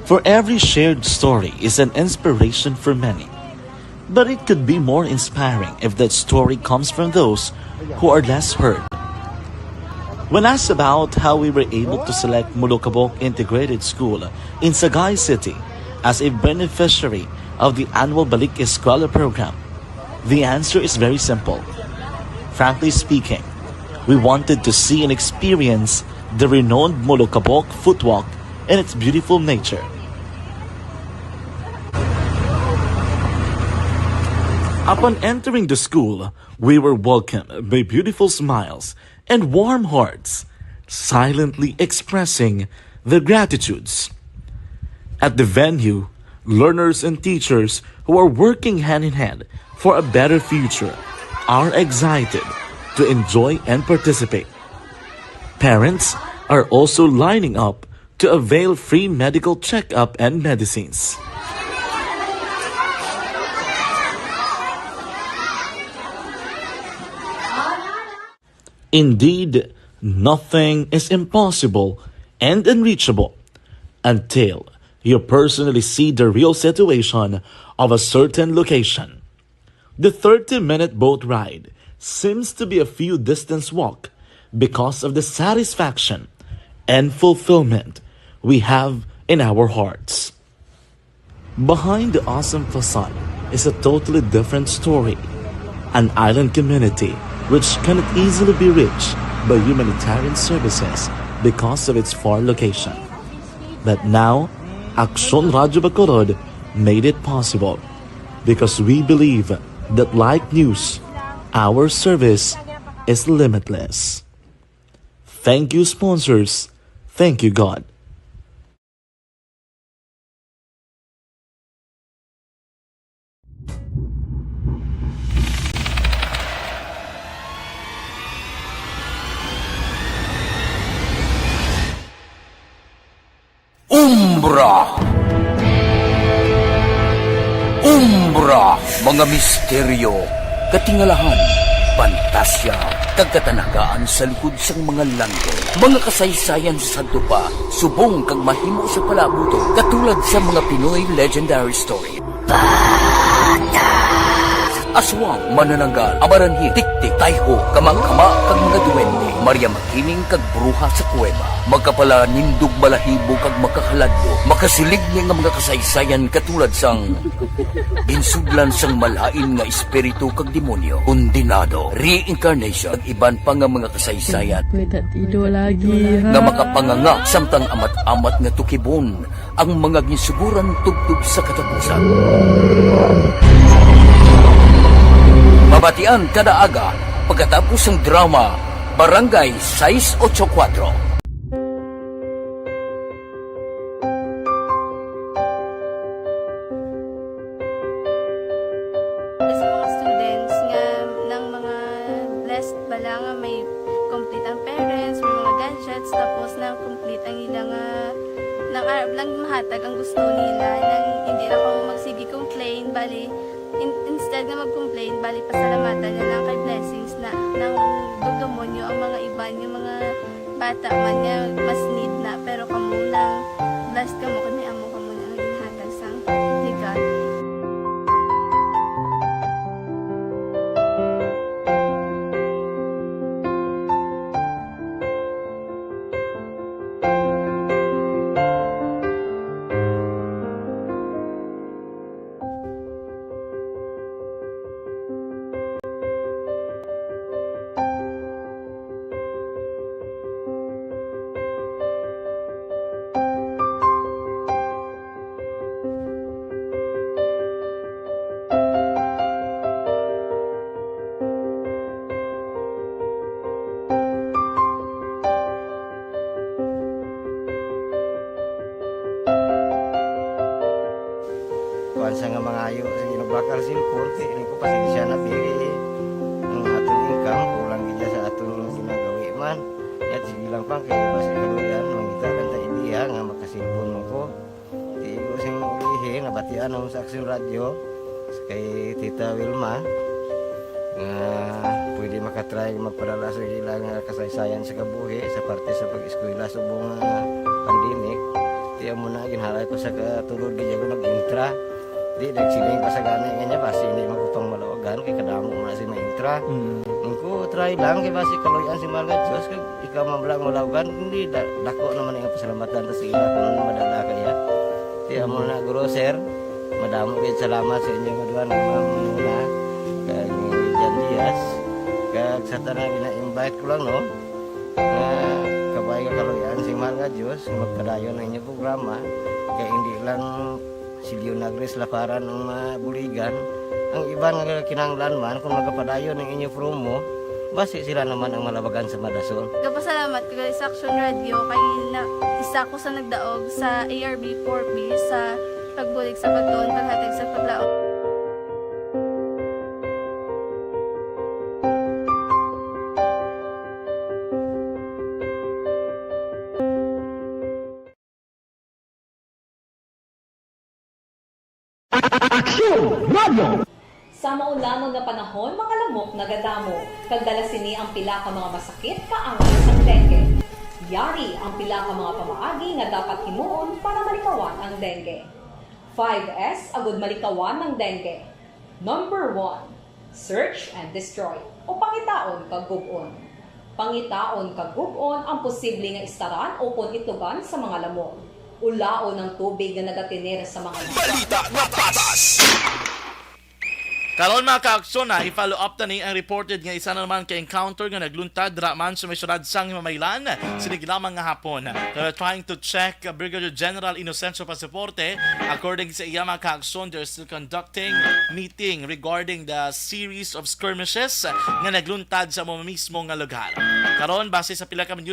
For every shared story is an inspiration for many. But it could be more inspiring if that story comes from those who are less heard. When asked about how we were able to select Molokabok Integrated School in Sagay City as a beneficiary of the annual Balik Eskwela program, the answer is very simple. Frankly speaking, we wanted to see and experience the renowned Molokabok Footwalk and its beautiful nature. Upon entering the school, we were welcomed by beautiful smiles and warm hearts, silently expressing their gratitudes. At the venue, learners and teachers who are working hand in hand for a better future are excited to enjoy and participate. Parents are also lining up to avail free medical checkup and medicines. Indeed, nothing is impossible and unreachable until you personally see the real situation of a certain location. The thirty-minute boat ride seems to be a few distance walk because of the satisfaction and fulfillment we have in our hearts. Behind the awesome facade is a totally different story, an island community which cannot easily be reached by humanitarian services because of its far location. But now, Aksyon Radyo Bacolod made it possible because we believe that like news, our service is limitless. Thank you, sponsors. Thank you, God. Umbra. Umbra, mga misteryo, katingalahan, pantasya, kag katanagaan sa likod sang mga langit. Mga kasaysayan sa sadto pa, subong kag mahimo sa palaabuton, katulad sa mga Pinoy legendary story. Bata! Aswang, manananggal, amaranhi, tiktik, tayho, kamangkama, kag mga duwende, Maria Makining kag bruha sa kuweba, makapalanindog balahibo kag makahaladlo, makasiligni nga mga kasaysayan katulad sang ginsudlan sang malain nga espiritu kag demonyo, kondenado, reincarnation, kag iban pa nga mga kasaysayan May tatido lagi, ha? Nga makapanganga samtang amat-amat nga tukibon ang mga ginsuguran tubtob sa katapusan. Mabatian kada aga pagkatapos sang drama Barangay Sais Ocho Cuatro. Sa mga students nga, ng mga blessed bala nga may complete ang parents, may mga gadgets, tapos na complete ang ila nga, nang arab lang mahatag ang gusto nila, nang hindi na ko magsige complain, bali, in-, instead nga mag-complain, bali, pasalamatan na lang kay blessings na, nang dugdumonyo ang mga iban, yung mga bata man nga mas need na, pero kamo lang, blessed kamo kay may amo kamo nga ginhatag sang ni God. Kuwan siya nga mangayo, sige, nagbakal cellphone, kay ini ko pasensya na, biri. Ang aton income, kulang gid sa aton ginagawi man. Yat, sige lang pa, kay basi kaluyan, mangita lang ta ideya nga makasilpon man ko. Di ko sing ulihi, nabatian ako sa Aksyon Radyo, kay Tita Wilma, nga pwede makatry magpadala sa ila nga kasaysayan sa kabuhi sa parte sa pag-eskwela subong nga pandemic. Di amo na, ginhalay ko sa katulod, di ako nag-intra. Di, nagsiling pa sa gani nga niya, basi hindi man ko pang malawagan, kay kadamo man si maintra. Mm. Ang ko, try lang, kay basi kaluyan si mahal nga Diyos, kag ikaw man lang malawagan, hindi, da-, dako naman ang pasalamatan ta sa ila kung madala kaya. Di, amo na, Guro, sir, madamo gid salamat sa inyo nga duha nga mga muna, kag ni Jan Diaz, kag sa tanan, ina-invite ko lang, no, nga kabay nga kaluyan si mahal nga Diyos, nga magpadayon ang inyong programa, kay hindi lang si Leonagres Laparan ang mabuligan. Ang iban nga kinahanglan man, kung magapadayon ang inyo promo, basi sila naman ang malabagan sa madason. Gapasalamat ko gali sa Action Radio kay na, isa ko sa nagdaog sa A R B four B sa pagbulig sa pagtuon, paghatag sa paglaom. Aksyon Radio! Sa maulanon nga panahon, mga lamok nagadamo, kag dala sini ang pila ka mga masakit kaangay sang dengue. Yari ang pila ka mga pamaagi nga dapat himuon para malikawan ang dengue. Five S agud malikawan ang dengue. Number one, search and destroy, o pangitaon kag gub-on. Pangitaon kag gub-on ang posible nga istaran ukon itlugan sa mga lamok. Ulaon ang tubig nga nagatener sa mga Balita nga patas. Karon, mga ka-aksyon, na i-follow up ta ni ang reported nga isa na naman ka encounter nga nagluntad dira man sa may syudad sang Himamaylan sining lamang nga hapon. They were trying to check, uh, Brigadier General Inocencio Pasaporte. According sa iya, mga ka-aksyon, they're still conducting meeting regarding the series of skirmishes nga nagluntad sa amo mismo nga lugar. Karon, base sa pila ka news